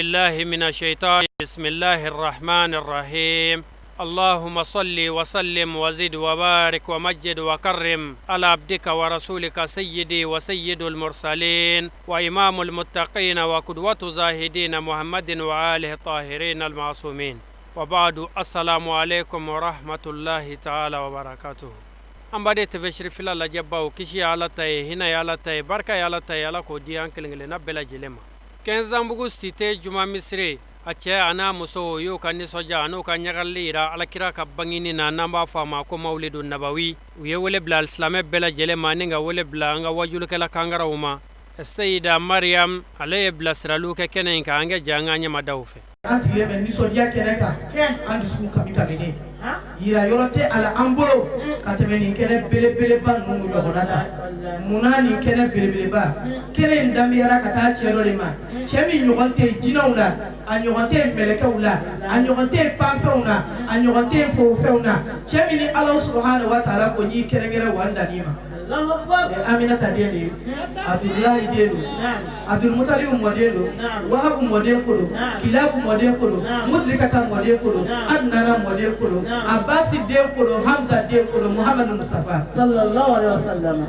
بالله من الشيطان بسم الله الرحمن الرحيم اللهم صل وسلم وزد وبارك ومجد وكرم على عبدك ورسولك سيدي وسيد المرسلين وإمام المتقين وقدوة زاهدين محمد وآله الطاهرين المعصومين وبعد السلام عليكم ورحمة الله تعالى وبركاته An baden TV Cherifila lajɛbaw kisi ye Ala ta ye hinɛ ye Ala ta ye barika ye Ala ta ye Ala k'o di an kelen-kelenna bɛɛ lajɛlen ma Kɛnzanbugu cité juma misiri a cɛ a n'a muso y'u ka nisɔndiya an'u ka ɲagali yira alakira ka bangeni na n'an b'a fɔ a ma ko mawulidu nabawi u ye wele bila alisilamɛ bɛɛ lajɛlen ma ni ka wele bila an ka wajulikɛla kangaraw ma Seyida Mariam ale ye bilasiraliw kɛ kɛnɛ in kan an ka jɛ an ka ɲɛmada u fɛ An sigilen bɛ nisɔndiya kɛnɛ kan an dusukun kami kaminen yira yɔrɔ tɛ a la an bolo ka tɛmɛ nin kɛnɛ belebeleba ninnu ɲɔgɔnna kan munna nin kɛnɛ belebeleba kɛnɛ in danbeyara ka taa cɛ dɔ de ma cɛ min ɲɔgɔn tɛ yen jinɛw la a ɲɔgɔn tɛ yen mɛlɛkɛw la a ɲɔgɔn tɛ yen panfɛnw na a ɲɔgɔn tɛ yen fowofɛnw na cɛ min ni Ala subahana wa taala ko n y'i kɛrɛnkɛrɛn wa n dan'i ma Aminata den de ye Abudulayi den don Abdulmutalibu mɔden don Wahabu mɔden ko don Kilabu mɔden ko don Mudrikata mɔden ko don Adnana mɔden ko don Abasi den ko don Hamza den ko don Muhamadu Mustafa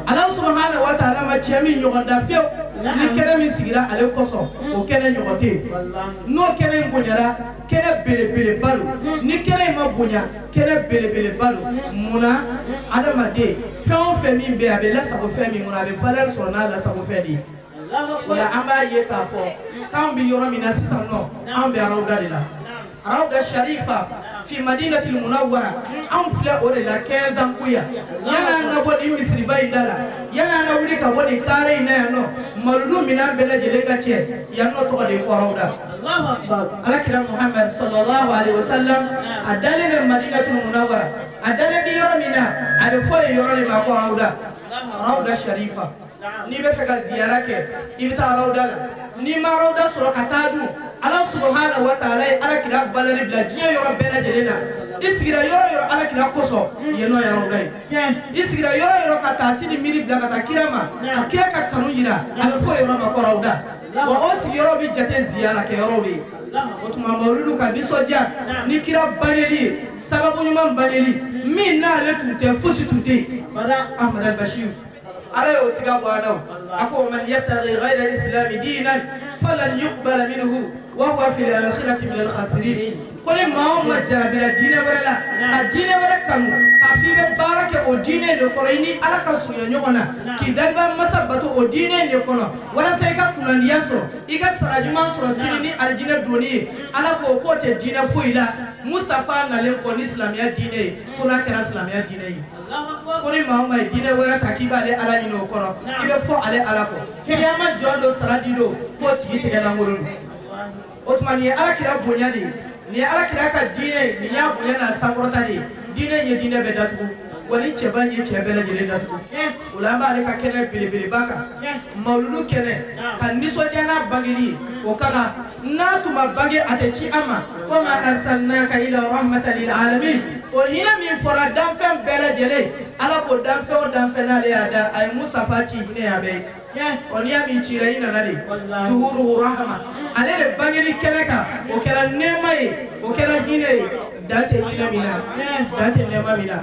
Ala subahana wa taala ma cɛ min ɲɔgɔn da fiyewu ni kɛnɛ min sigira ale kosɔn o kɛnɛ ɲɔgɔn tɛ yen n'o kɛnɛ in bonyara kɛnɛ belebeleba don ni kɛnɛ in ma bonya kɛnɛ belebeleba don munna adamaden fɛn o fɛn min bɛ yen a bɛ lasago fɛn min kɔnɔ a bɛ valeur sɔrɔ n'a lasago fɛn de ye o la an b'a ye k'a fɔ k'an bɛ yɔrɔ min na sisan nɔ an bɛ arawuda de la arawuda sharifa fi madinatil munawwara anw filɛ o de la Kɛnzanbugu yan yan'an ka bɔ nin misiriba in da la yan'an ka wuli ka bɔ nin kare in na yan nɔ mawuludu minɛn bɛɛ lajɛlen ka cɛ yan nɔ tɔgɔ de ye ko arawuda Alakira Muhamad sallallahu alaihi wasallam a dalen bɛ Madinatul Munawwara a dalen bɛ yɔrɔ min na a bɛ fɔ yen yɔrɔ de ma ko Rawda Rawda Sharifa n'i bɛ fɛ ka ziyara kɛ i bɛ taa Rawda la n'i ma Rawda sɔrɔ ka taa dun Ala subahana wa taala ye Alakira valeur bila diɲɛ yɔrɔ bɛɛ lajɛlen na i sigira yɔrɔ yɔrɔ Alakira kosɔn yen nɔ ye Rawda ye i sigira yɔrɔ yɔrɔ ka taasi ni miiri bila ka taa kira ma ka kira ka kanu jira a bɛ fɔ yɔrɔ ma ko Rawda wa o sigiyɔrɔ bɛ jate ziyara kɛyɔrɔw de ye o tuma mawuludu ka nisɔndiya ni kira bangeli ye sababu ɲuman bangeli min n'ale tun tɛ fosi tun tɛ yen Ahmad al-Bashir ala y'o siga bɔ an na a ko man yabtaghi ghayra islami diinan falan yuqbala minhu wa huwa fil akhirati min al-khasirin ko ni maa o maa jarabira diinɛ wɛrɛ la ka diinɛ wɛrɛ kanu k'a f'i bɛ baara kɛ o diinɛ de kɔnɔ i ni ala ka surunya ɲɔgɔn na k'i daliba masa bato o diinɛ de kɔnɔ walasa i ka kunnandiya sɔrɔ i ka sara ɲuman sɔrɔ sini ni alijinɛ donni ye ala ko k'o tɛ diinɛ foyi la Mustafa nalen kɔ ni silamɛya diinɛ ye fo n'a kɛra silamɛya diinɛ ye ko ni maa o maa ye diinɛ wɛrɛ ta k'i b'ale ala ɲini o kɔnɔ i bɛ fɔ ale ala kɔ kiyama jɔ don sara di don k'o tigi tɛgɛ lankolon don o tuma nin ye ala kira bonya de ye nin ye ala kira ka diinɛ ye nin y'a bonya n'a sankɔrɔta de ye diinɛ in ye diinɛ bɛɛ datugu wa ni cɛba in ye cɛ bɛɛ lajɛlen datugu o la an b'ale ka kɛnɛ belebeleba kan mawuludu kɛnɛ ka nisɔndiya n'a bangeli ye o ka kan n'a tun ma bange a tɛ ci an ma wa ma arsalnaka illa rahmatan lil alamin o hinɛ min fɔra danfɛn bɛɛ lajɛlen ala ko danfɛn o danfɛn n'ale y'a da a ye Mustafa ci hinɛ y'a bɛɛ ye ɔ n'i y'a mɛn i cira i nana de zuhuruhu rahama ale de bangeli kɛnɛ kan o kɛra nɛɛma ye o kɛra hinɛ ye dan tɛ hinɛ min na dan tɛ nɛɛma min na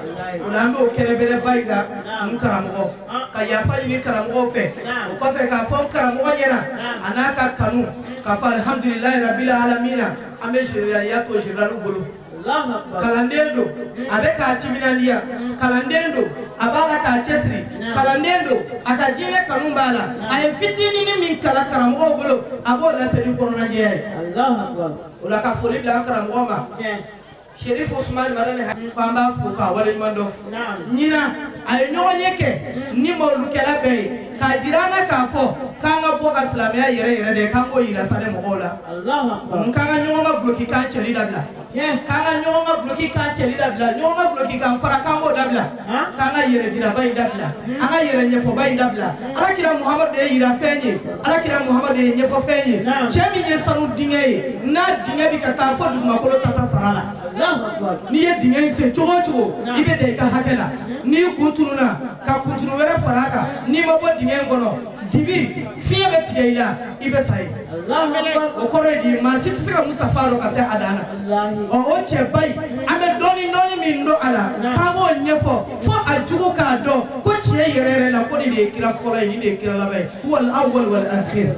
o la an b'o kɛnɛ bɛrɛba in kan n karamɔgɔ ka yafa ɲini karamɔgɔw fɛ o kɔfɛ k'a fɔ n karamɔgɔ ɲɛna a n'a ka kanu k'a fɔ alihamudulilayi rabili alamina an bɛ généraliya to généraliw bolo kalanden don a bɛ k'a timinandiya kalanden don a b'a la k'a cɛsiri kalanden don a ka diinɛ kanu b'a la a ye fitinin min kalan karamɔgɔw bolo a b'o lase ni kɔnɔnajɛya ye o la ka foli bila an karamɔgɔ ma Sherif Usman Madani ko an b'a fo k'a waleɲuman dɔn ɲinan a ye ɲɔgɔnye kɛ ni mawulukɛla bɛɛ ye k'a jira an na k'a fɔ k'an ka bɔ ka silamɛya yɛrɛ yɛrɛ de k'an k'o yira sanɛ mɔgɔw la k'an ka ɲɔgɔn ka duloki kan cɛli dabila k'an ka ɲɔgɔn ka duloki kan cɛli dabila ɲɔgɔn ka duloki kan fara k'an k'o dabila k'an ka yɛrɛ jiraba in dabila an ka yɛrɛ ɲɛfɔba in dabila alakira muhamadu de ye yirafɛn ye alakira muhamadu de ye ɲɛfɔfɛn ye cɛ min ye sanu dingɛ ye n'a dingɛ bɛ ka taa fo dugumakolo tata sara la n'i ye dingɛ in sen cogo o cogo i bɛ dan i ka hakɛ la n'i kun tununna ka kuntunu wɛrɛ fara a kan n'i ma bɔ dingɛ in kɔnɔ Dibi fiɲɛ bɛ tigɛ i la, i bɛ sa yen. O kɔrɔ ye di? Maa si tɛ se ka Mustafa dɔn ka se a dan na. Ɔ, o cɛba in, an bɛ dɔɔni dɔɔni min dɔn a la, k'an b'o ɲɛfɔ fo a jugu k'a dɔn ko tiɲɛ yɛrɛ yɛrɛ la, ko nin de ye kira fɔlɔ ye, nin de ye kira laban ye, wal awwal wal akhir.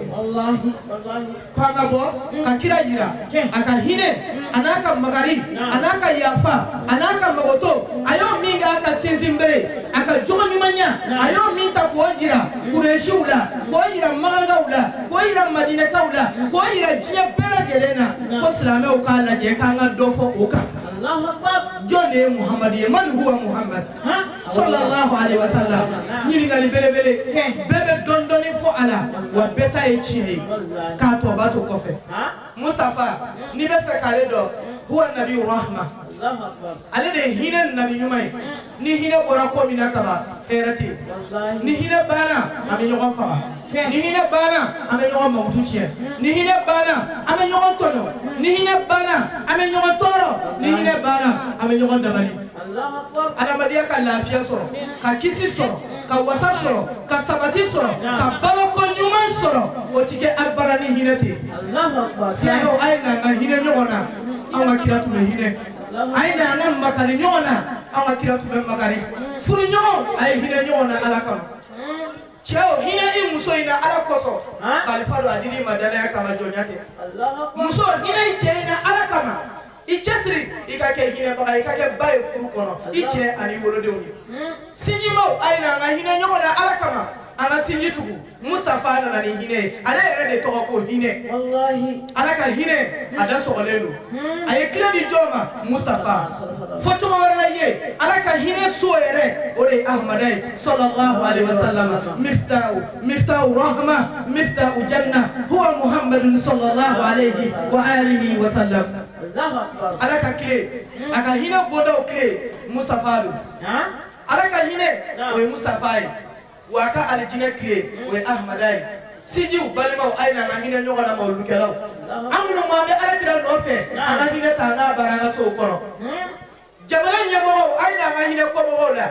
Ko an ka bɔ ka kira yira, a ka hinɛ, a n'a ka makari, a n'a ka yafa, a n'a ka magoto. A y'o min kɛ a ka sinsinbere, a ka jogo ɲumanya, a y'o min ta k'o jira Kuresiw la, k'o yira Makankaw la, k'o yira Madinɛkaw la, k'o yira diɲɛ bɛɛ lajɛlen na, ko silamɛw k'a lajɛ k'an ka dɔ fɔ o kan. Jɔn de ye Muhamadu ye? Man huwa Muhamad sallallahu alaihi wasallam? Ɲininkali belebele, bɛɛ bɛ dɔɔni dɔɔni fɔ a la, wa bɛɛ ta ye tiɲɛ ye k'a tɔba to kɔfɛ. Mustafa, n'i bɛ fɛ k'ale dɔn, huwa nabi rahma, ale de ye hinɛ nabi ɲuman ye. Ni hinɛ bɔra ko min na kaban, hɛrɛ tɛ yen. Ni hinɛ banna, an bɛ ɲɔgɔn faga. Ni hinɛ banna, an bɛ ɲɔgɔn mankutu tiɲɛ. Ni hinɛ banna, an bɛ ɲɔgɔn tɔɲɔ. Ni hinɛ banna, an bɛ ɲɔgɔn tɔɔrɔ. Ni hinɛ banna, an bɛ ɲɔgɔn dabali. Adamadenya ka lafiya sɔrɔ, ka kisi sɔrɔ, ka wasa sɔrɔ, ka sabati sɔrɔ, ka baloko ɲuman sɔrɔ, o ti kɛ abada ni hinɛ tɛ. Silamɛw, a ye na an ka hinɛ ɲɔgɔn na. An ka kira tun bɛ hinɛ. A ye na an ka makari ɲɔgɔn na. An ka kira tun bɛ makari. Furuɲɔgɔnw, a ye hinɛ ɲɔgɔn na Ala kama. Cɛw, hinɛ i muso in na Ala kosɔn. Kalifa don a dir'i ma danaya kama, jɔnya tɛ. Muso, hinɛ i cɛ in na Ala kama. I cɛsiri i ka kɛ hinɛbaga, i ka kɛ ba ye furu kɔnɔ, i cɛ ani i wolodenw ye. Sinjimaw, a ye na an ka hinɛ ɲɔgɔn na Ala kama, an ka sinji tugu. Mustafa nana ni hinɛ ye, ale yɛrɛ de tɔgɔ ko hinɛ. Ala ka hinɛ a da sɔgɔlen don. A ye tile di jɔn ma? Mustafa. Fɔ cogo wɛrɛ la ye, Ala ka hinɛ so yɛrɛ, o de ye Ahmada ye sallallahu alaihi wasallam. Miftahu, miftahu rahma, miftahu janna, huwa Muhammadun sallallahu alaihi wa alihi wa sallam. Ala ka tile, a ka hinɛ bɔdaw tile, Mustafa don. Ala ka hinɛ, o ye Mustafa ye, wa a ka alijinɛ tile, o ye Ahmada ye. Sinjiw, balimaw, a ye na an ka hinɛ ɲɔgɔn na. Mawulukɛlaw, an minnu an bɛ Ala kira nɔfɛ, an ka hinɛ ta, an k'a baara an ka sow kɔnɔ. Jamana ɲɛmɔgɔw, a ye na an ka hinɛ kɔmɔgɔw la.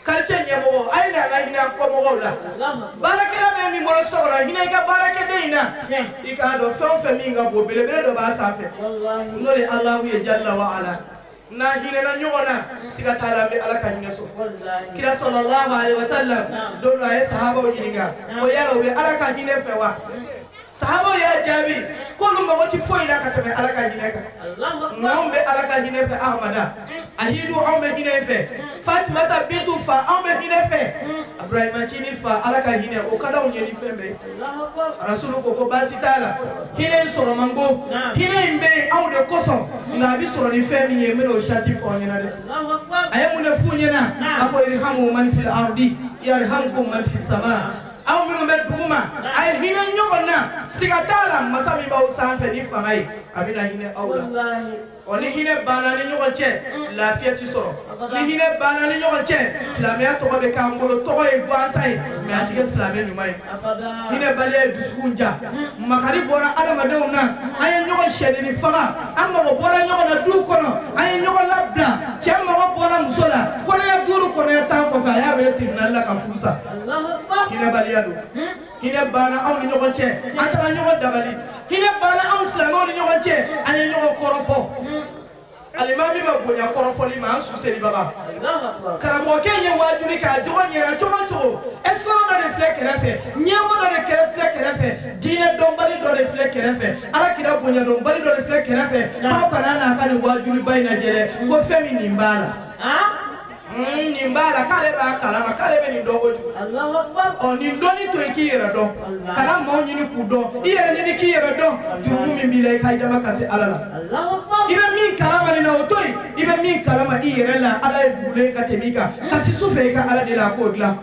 Quartier ɲɛmɔgɔw, a ye na an ka hinɛ an kɔmɔgɔw la. Baarakɛla bɛ min bolo so kɔnɔ, hinɛ i ka baarakɛden in na. I k'a dɔn, fɛn o fɛn min ka bon, belebele dɔ b'a sanfɛ, n'o de ye Alahu ye jalla wa ala. N'an hinɛna ɲɔgɔn na, siga t'a la, an bɛ Ala ka hinɛ sɔrɔ. Kira sallallahu alaihi wasallam, don dɔ a ye sahabaw ɲininka ko yala u bɛ Ala ka hinɛ fɛ wa? Sahabaw y'a jaabi k'olu mago tɛ foyi la ka tɛmɛ Ala ka hinɛ kan. Nka anw bɛ Ala ka hinɛ fɛ. Ahmada ahidu, anw bɛ hinɛ fɛ. Fatimata Bintu fa, anw bɛ hinɛ fɛ. Aburahima Cini fa, Ala ka hinɛ o ka d'anw ye ni fɛn bɛɛ ye. Rasulu ko ko baasi t'a la, hinɛ in sɔrɔ man go, hinɛ in bɛ yen aw de kosɔn, nka a bɛ sɔrɔ ni fɛn min ye, n bɛna o sarati fɔ aw ɲɛna dɛ. A ye mun de f'u ɲɛna? A ko irhamu man fil ardi yarhamkum man fis sama. Aw minnu bɛ dugu ma, a ye hinɛ ɲɔgɔn na, siga t'a la, masa min b'aw sanfɛ ni fanga ye, a bɛna hinɛ aw la. Ɔ, ni hinɛ banna ni ɲɔgɔn cɛ, lafiya ti sɔrɔ. Ni hinɛ banna ni ɲɔgɔn cɛ, silamɛya tɔgɔ bɛ k'an bolo tɔgɔ ye gansan ye, mais a ti kɛ silamɛ ɲuman ye. Hinɛbaliya ye dusukun ja, makari bɔra adamadenw na, an ye ɲɔgɔn sɛdenni faga, an mago bɔra ɲɔgɔn na du kɔnɔ, an ye ɲɔgɔn labila. Cɛ mago bɔra muso la, kɔnɔya 5, kɔnɔya 10 kɔfɛ, a y'a wele tribunal la ka furu sa. Hinɛbaliya don. Hinɛ banna anw ni ɲɔgɔn cɛ, an taara ɲɔgɔn dabali. Hinɛ banna anw silamɛw ni ɲɔgɔn cɛ, an ye ɲɔgɔn kɔrɔfɔ. Alimami ma bonya kɔrɔfɔli ma, an su selibaga karamɔgɔkɛ ye waajuli kɛ, a jogo ɲɛna cogo o cogo, escroc dɔ de filɛ kɛrɛfɛ, ɲɛmɔgɔ dɔ de kɛrɛ filɛ kɛrɛfɛ, diinɛ dɔnbali dɔ de filɛ kɛrɛfɛ, Ala kira bonya dɔnbali dɔ de filɛ kɛrɛfɛ, k'aw kana n'a ka nin waajuliba in lajɛ dɛ, ko fɛn min nin b'a la, nin b'a la, k'ale b'a kalama, k'ale bɛ nin dɔn kojugu. Ɔ, nin dɔnni to yen, k'i yɛrɛ dɔn. Kana maaw ɲini k'u dɔn, i yɛrɛ ɲini k'i yɛrɛ dɔn. Jurumu min b'i la, i ka dama ka se Ala la. I bɛ min kalama nin na, o to yen. I bɛ min kalama i yɛrɛ la, Ala ye dugulen ka tɛmɛ i kan. Kasi su fɛ, i ka Ala de la, a k'o dilan.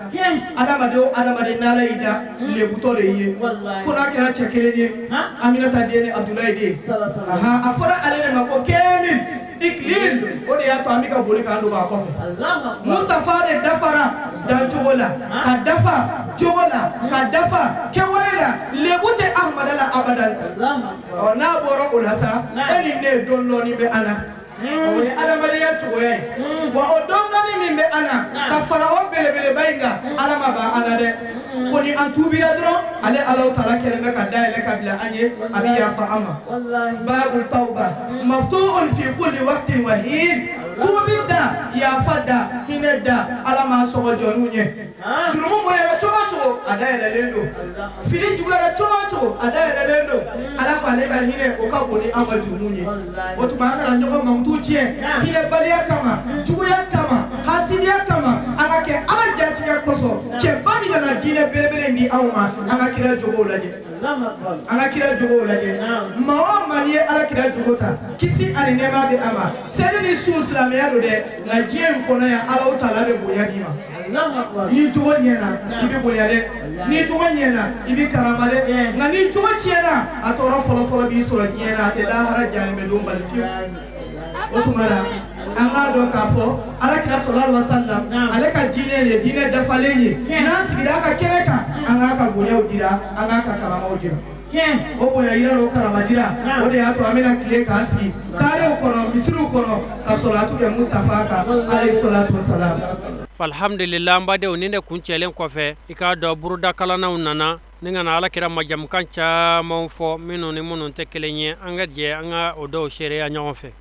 Adamaden o adamaden, n'Ala y'i da, lebutɔ de y'i ye, fo n'a kɛra cɛ kelen ye, Aminata den ni Abudulayi den. A fɔra ale de ma ko kɛmil ikilil. O de y'a to an bɛ ka boli k'an dogo a kɔfɛ. Mustafa de dafara dancogo la, ka dafa jogo la, ka dafa kɛwale la. Lebu tɛ Ahmada la abadan. Ɔ, n'a bɔra o la sa, e ni ne, dɔɔni dɔɔni bɛ an na. O ye adamadenya cogoya ye. Wa o dɔɔni min bɛ an na ka fara o belebeleba in kan, Ala ma ban an na dɛ. Ko ni an tuubira dɔrɔn, ale Alahu taala kɛlen bɛ ka dayɛlɛ ka bila an ye, a bɛ yafa an ma. Babul tawba maftuhun fi kulli waqtin wa hin. Tuubi da, yafa da, hinɛ da, Ala m'a sɔgɔ jɔnniw ɲɛ. Jurumu bonyana cogo o cogo, a dayɛlɛlen don. Fili juguyara cogo o cogo, a dayɛlɛlen don. Ala ko ale ka hinɛ o ka bon ni an ka jurumu ye. O tuma an kana ɲɔgɔn mankutu tiɲɛ hinɛbaliya kama, juguya kama, hasidiya kama. An ka kɛ Ala jatigiya kosɔn. Cɛba min nana diinɛ belebele in di anw ma, an ka kira jogow lajɛ. An ka kira jogow lajɛ. Maa o maa n'i ye Ala kira jogo ta, kisi ani nɛɛma bɛ a ma. Seli ni sun, silamɛya don dɛ, nka diɲɛ in kɔnɔ yan, Alahu taala bɛ bonya d'i ma. Ni jogo ɲɛna, i bɛ bonya dɛ. Ni jogo ɲɛna, i bɛ karama dɛ. Nka ni jogo tiɲɛna, a tɔɔrɔ fɔlɔfɔlɔ b'i sɔrɔ diɲɛ na, a tɛ lahara jahanamɛ don bali fiyewu. O tuma na an k'a dɔn k'a fɔ Ala kira sallallahu alaihi wasallam, ale ka diinɛ ye diinɛ dafalen ye. N'an sigira a ka kɛnɛ kan, an k'a ka bonyaw jira, an k'a ka karamaw jira. O bonya yira n'o karama jira, o de y'a to an bɛna tile k'an sigi karew kɔnɔ, misiriw kɔnɔ, ka sɔlatu kɛ Mustafa kan, alayhi salatu wasalam. Alhamdulillah, an badenw, ni ne kuncɛlen kɔfɛ, i k'a dɔn buruda kalannaw nana ni ka na Alakira majamukan caman fɔ, minnu ni minnu tɛ kelen ye. An ka jɛ an ka o dɔw seereya ɲɔgɔn fɛ.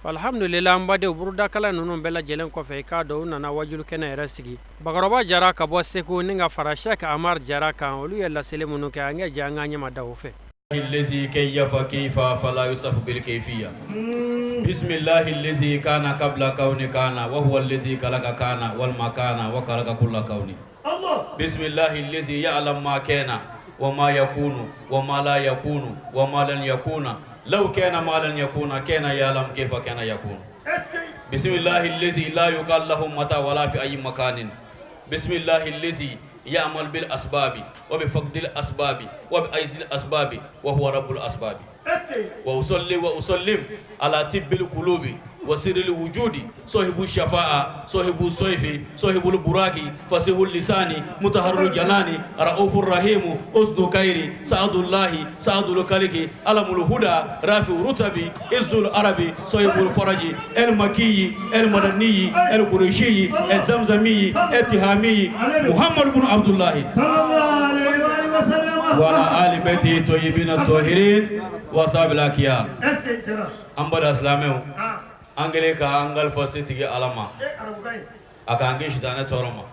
Alhamdulillah an badenw burudakala ninnu bɛɛ lajɛlen kɔfɛ i k'a dɔn u nana wajulu kɛnɛ yɛrɛ sigi. Bakɔrɔba Jara ka bɔ Segu ni ka fara Cheikh Amar Jara kan, olu ye laseli minnu kɛ, an ka jɛ an ka ɲɛma da o fɛ. الذي كيف كيف فلا يوصف بالكيفية. بسم الله الذي كان قبل كون كان وهو الذي خلق كان والمكان وخلق كل كون. بسم الله الذي يعلم ما كان وما يكون وما لا يكون وما لن يكون، لو كان ما لن يكون كان يعلم كيف كان يكون. بسم الله الذي لا يقال له متى ولا في أي مكان. بسم الله الذي يعمل بالأسباب وبفقد الأسباب وبأيز الأسباب وهو رب الأسباب. وأصلي وأسلم على طب القلوب وسر الوجود صاحب الشفاعة صاحب الصيف صاحب البراك فصيح اللسان مطهر الجنان رؤوف الرحيم أسد كير سعد الله سعد الكلك علم الهدى رافع رتبي عز العربي صاحب الفرج المكي المدني القرشي الزمزمي التهامي محمد بن عبد الله وعلى آل بيته الطيبين الطاهرين وأصحاب الأكيار. أمبر أسلامه angele ka angal fasi tigi alama a k'an kisi sitanɛ tɔɔrɔ ma,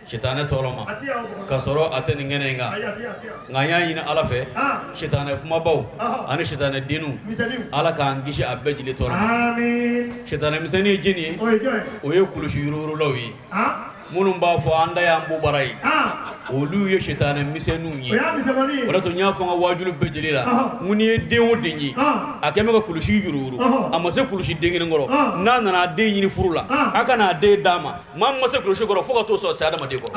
sitanɛ tɔɔrɔ ma ka sɔrɔ a tɛ nin kɛnɛ in kan, nka n y'a ɲini Ala fɛ sitanɛ kumabaw ani sitanɛ denninw Ala k'an kisi a bɛɛ jeli tɔɔrɔ ma. Sitanɛ misɛnnin ye jeni ye, o ye kulusi yuruguyurugulaw ye. Minnu b'a fɔ an da y'an bobara ye, olu ye sitanɛ misɛnninw ye. O de to n y'a fɔ n ka waajuli bɛɛ lajɛlen la, n ko n'i ye den o den ye a kɛn bɛ ka kulusi yuruguyurugu, a ma se kulusi den kelen kɔrɔ, n'a nana a den ɲini furu la, a kana a den d'a ma. Maa min ma se kulusi kɔrɔ, fo ka t'o sɔrɔ se adamaden kɔrɔ.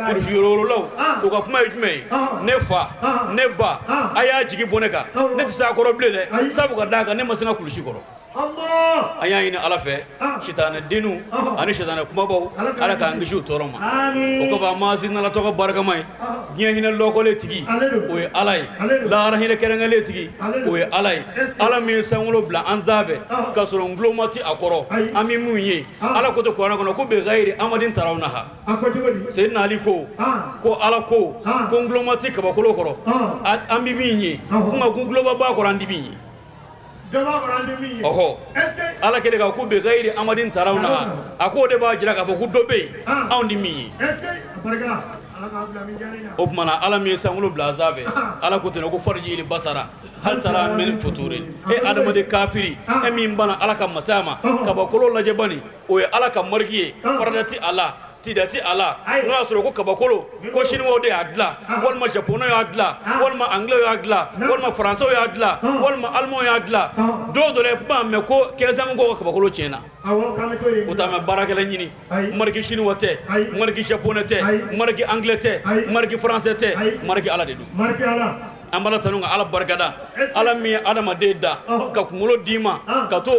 Kulusi yuruguyurugulaw, u ka kuma ye jumɛn ye? Ne fa, ne ba, a y'a jigi bɔ ne kan, ne tɛ se a kɔrɔ bilen dɛ, sabu ka d'a kan ne ma se n ka kulusi kɔrɔ. An y'a ɲini Ala fɛ, sitanɛ denninw ani sitanɛ kumabaw, Ala k'an kisi u tɔɔrɔ ma. O kɔfɛ, an b'an sinsin Ala tɔgɔ barikama ye. Diɲɛ hinɛ lɔkɔlen tigi, o ye Ala ye. Lahara hinɛ kɛrɛnkɛrɛnlen tigi, o ye Ala ye. Ala min ye sankolo bila an sanfɛ k'a sɔrɔ nkuloma tɛ a kɔrɔ, an bɛ min ye, Ala ko ten kuranɛ kɔnɔ ko bigayiri amadin tarawunaha. Seyidina Ali ko ko Ala ko ko nkuloma tɛ kabakolo kɔrɔ, an bɛ min ye, ko nka ko nkuloma b'a kɔrɔ, an tɛ min ye. Ɔhɔ, Ala kɛlen ka ko bigayiri amadin tarawunaha, a ko o de b'a jira k'a fɔ ko dɔ bɛ yen anw tɛ min ye. O tuma na, Ala min ye sankolo bila sanfɛ, Ala ko ten ko fariji basara hal tara min futuri. E adamaden kafiri, e min banna Ala ka masaya ma, kabakolo lajɛ bani, o ye Ala ka mariki ye. Farada tɛ a la, tida tɛ a la. N'o y'a sɔrɔ ko kabakolo ko siniwaw de y'a dilan, walima japonais y'a dilan, walima anglais y'a dilan, walima français y'a dilan, walima allemand y'a dilan, dɔw dɔ la i b'a mɛn ko kɛnɛsan ko ka kabakolo tiɲɛna. O t'a mɛn baarakɛla ɲini. Mariki siniwa tɛ, mariki japonais tɛ, mariki anglais tɛ, mariki français tɛ, mariki Ala de don. An b'Ala tanu ka Ala barikada, Ala min ye adamaden da ka kunkolo d'i ma, ka to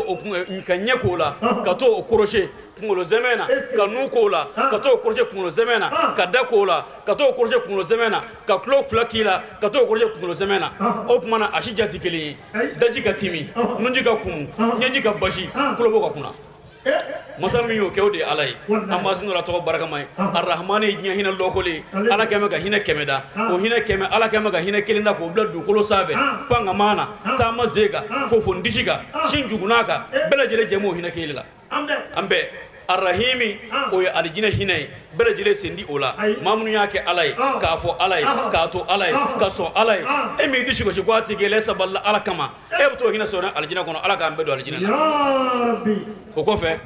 ka ɲɛ k'o la, ka to o kɔrɔsi kunkolo zɛmɛ na, ka nun k'o la, ka t'o kɔrɔsi kunkolo zɛmɛ na, ka da k'o la, ka t'o kɔrɔsi kunkolo zɛmɛ na, ka tulo fila k'i la, ka t'o kɔrɔsi kunkolo zɛmɛ na. O tuma na, a si ja tɛ kelen ye. Daji ka timi, nunji ka kumu, ɲɛji ka basi, tulobɔ ka kunna. Masa min y'o kɛ, o de ye Ala ye. An b'a sin la tɔgɔ barikama ye. Arahamani ye diɲɛ hinɛ lɔkɔlen ye. Ala kɛmɛ ka hinɛ kɛmɛ da o hinɛ kɛmɛ, Ala kɛmɛ ka hinɛ kelen da k'o bila dugukolo sanfɛ, pankaman na, taama sen kan, fofo disi kan, sin jugunna kan, bɛɛ lajɛlen jɛ o hinɛ kelen la. An bɛɛ arahimi, o ye alijinɛ hinɛ ye, bɛɛ lajɛlen sen di o la. Maa minnu y'a kɛ Ala ye, k'a fɔ Ala ye, k'a to Ala ye, ka sɔn Ala ye, e m'i disi gosi ko a tigi sabalila Ala kama, e bɛ t'o hinɛ sɔrɔ alijinɛ kɔnɔ. Ala k'an bɛɛ don alijinɛ na. O kɔfɛ,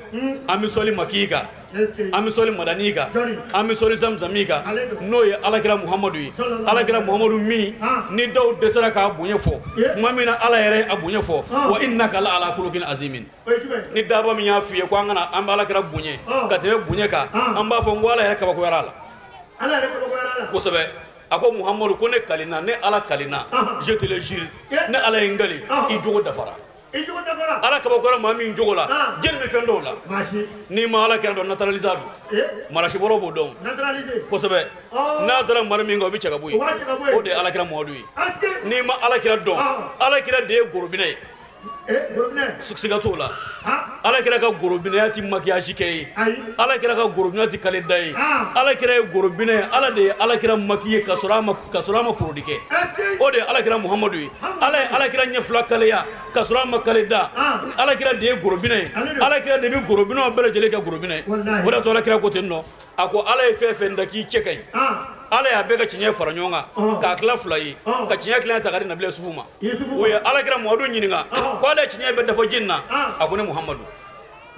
an bɛ sɔli maki kan, an bɛ sɔli madani kan, an bɛ sɔli zamzami kan, n'o ye alakira Muhamadu ye. Alakira Muhamadu min ni dɔw dɛsɛra k'a bonya fɔ, tuma min na Ala yɛrɛ a bonya fɔ, wa innaka la ala kulukin azimin. Ni daba min y'a f'i ye ko an kana an bɛ alakira bonya ka tɛmɛ bonya kan, an b'a fɔ n ko Ala yɛrɛ kabakoyara a la kosɛbɛ. A ko Muhamadu ko ne kalina, ne Ala kalina, je te le jure, ne Ala ye n kali, i jogo dafara. Ala kabakoyara maa min jogo la, jeli bɛ fɛn dɔw la. N'i ma ala kira dɔn, naturalisé don, marasibɔlaw b'o dɔn kosɛbɛ. N'a dara mari min kan, o bɛ cɛ ka bɔ yen. O de ye alakira Muhamadu ye. N'i ma alakira dɔn, alakira de ye gorobinɛ ye, siga t'o la. Ala kira ka gorobinɛya ti maquillage kɛ ye, ala kira ka gorobinɛ ti kale da ye. Ala kira ye gorobinɛ ye. Ala de ye ala kira maquiller ka sɔrɔ a ma produit kɛ. O de ye ala kira Muhamadu ye. Ala ye ala kira ɲɛ fila kaleya ka sɔrɔ a ma kale da. Ala kira de ye gorobinɛ ye. Ala kira de bɛ gorobinɛw bɛɛ lajɛlen kɛ gorobinɛ ye. O de y'a to ala kira ko ten nɔ, a ko Ala ye fɛn fɛn da k'i cɛ ka ɲi, Ala y'a bɛɛ ka tiɲɛ fara ɲɔgɔn kan k'a tila fila ye, ka tiɲɛ tilan ta ka di nabila Yusufu ma. O ye alakira Muhamadu ɲininka ko ala ye tiɲɛ bɛɛ dafa jɔni na? A ko ne Muhamadu,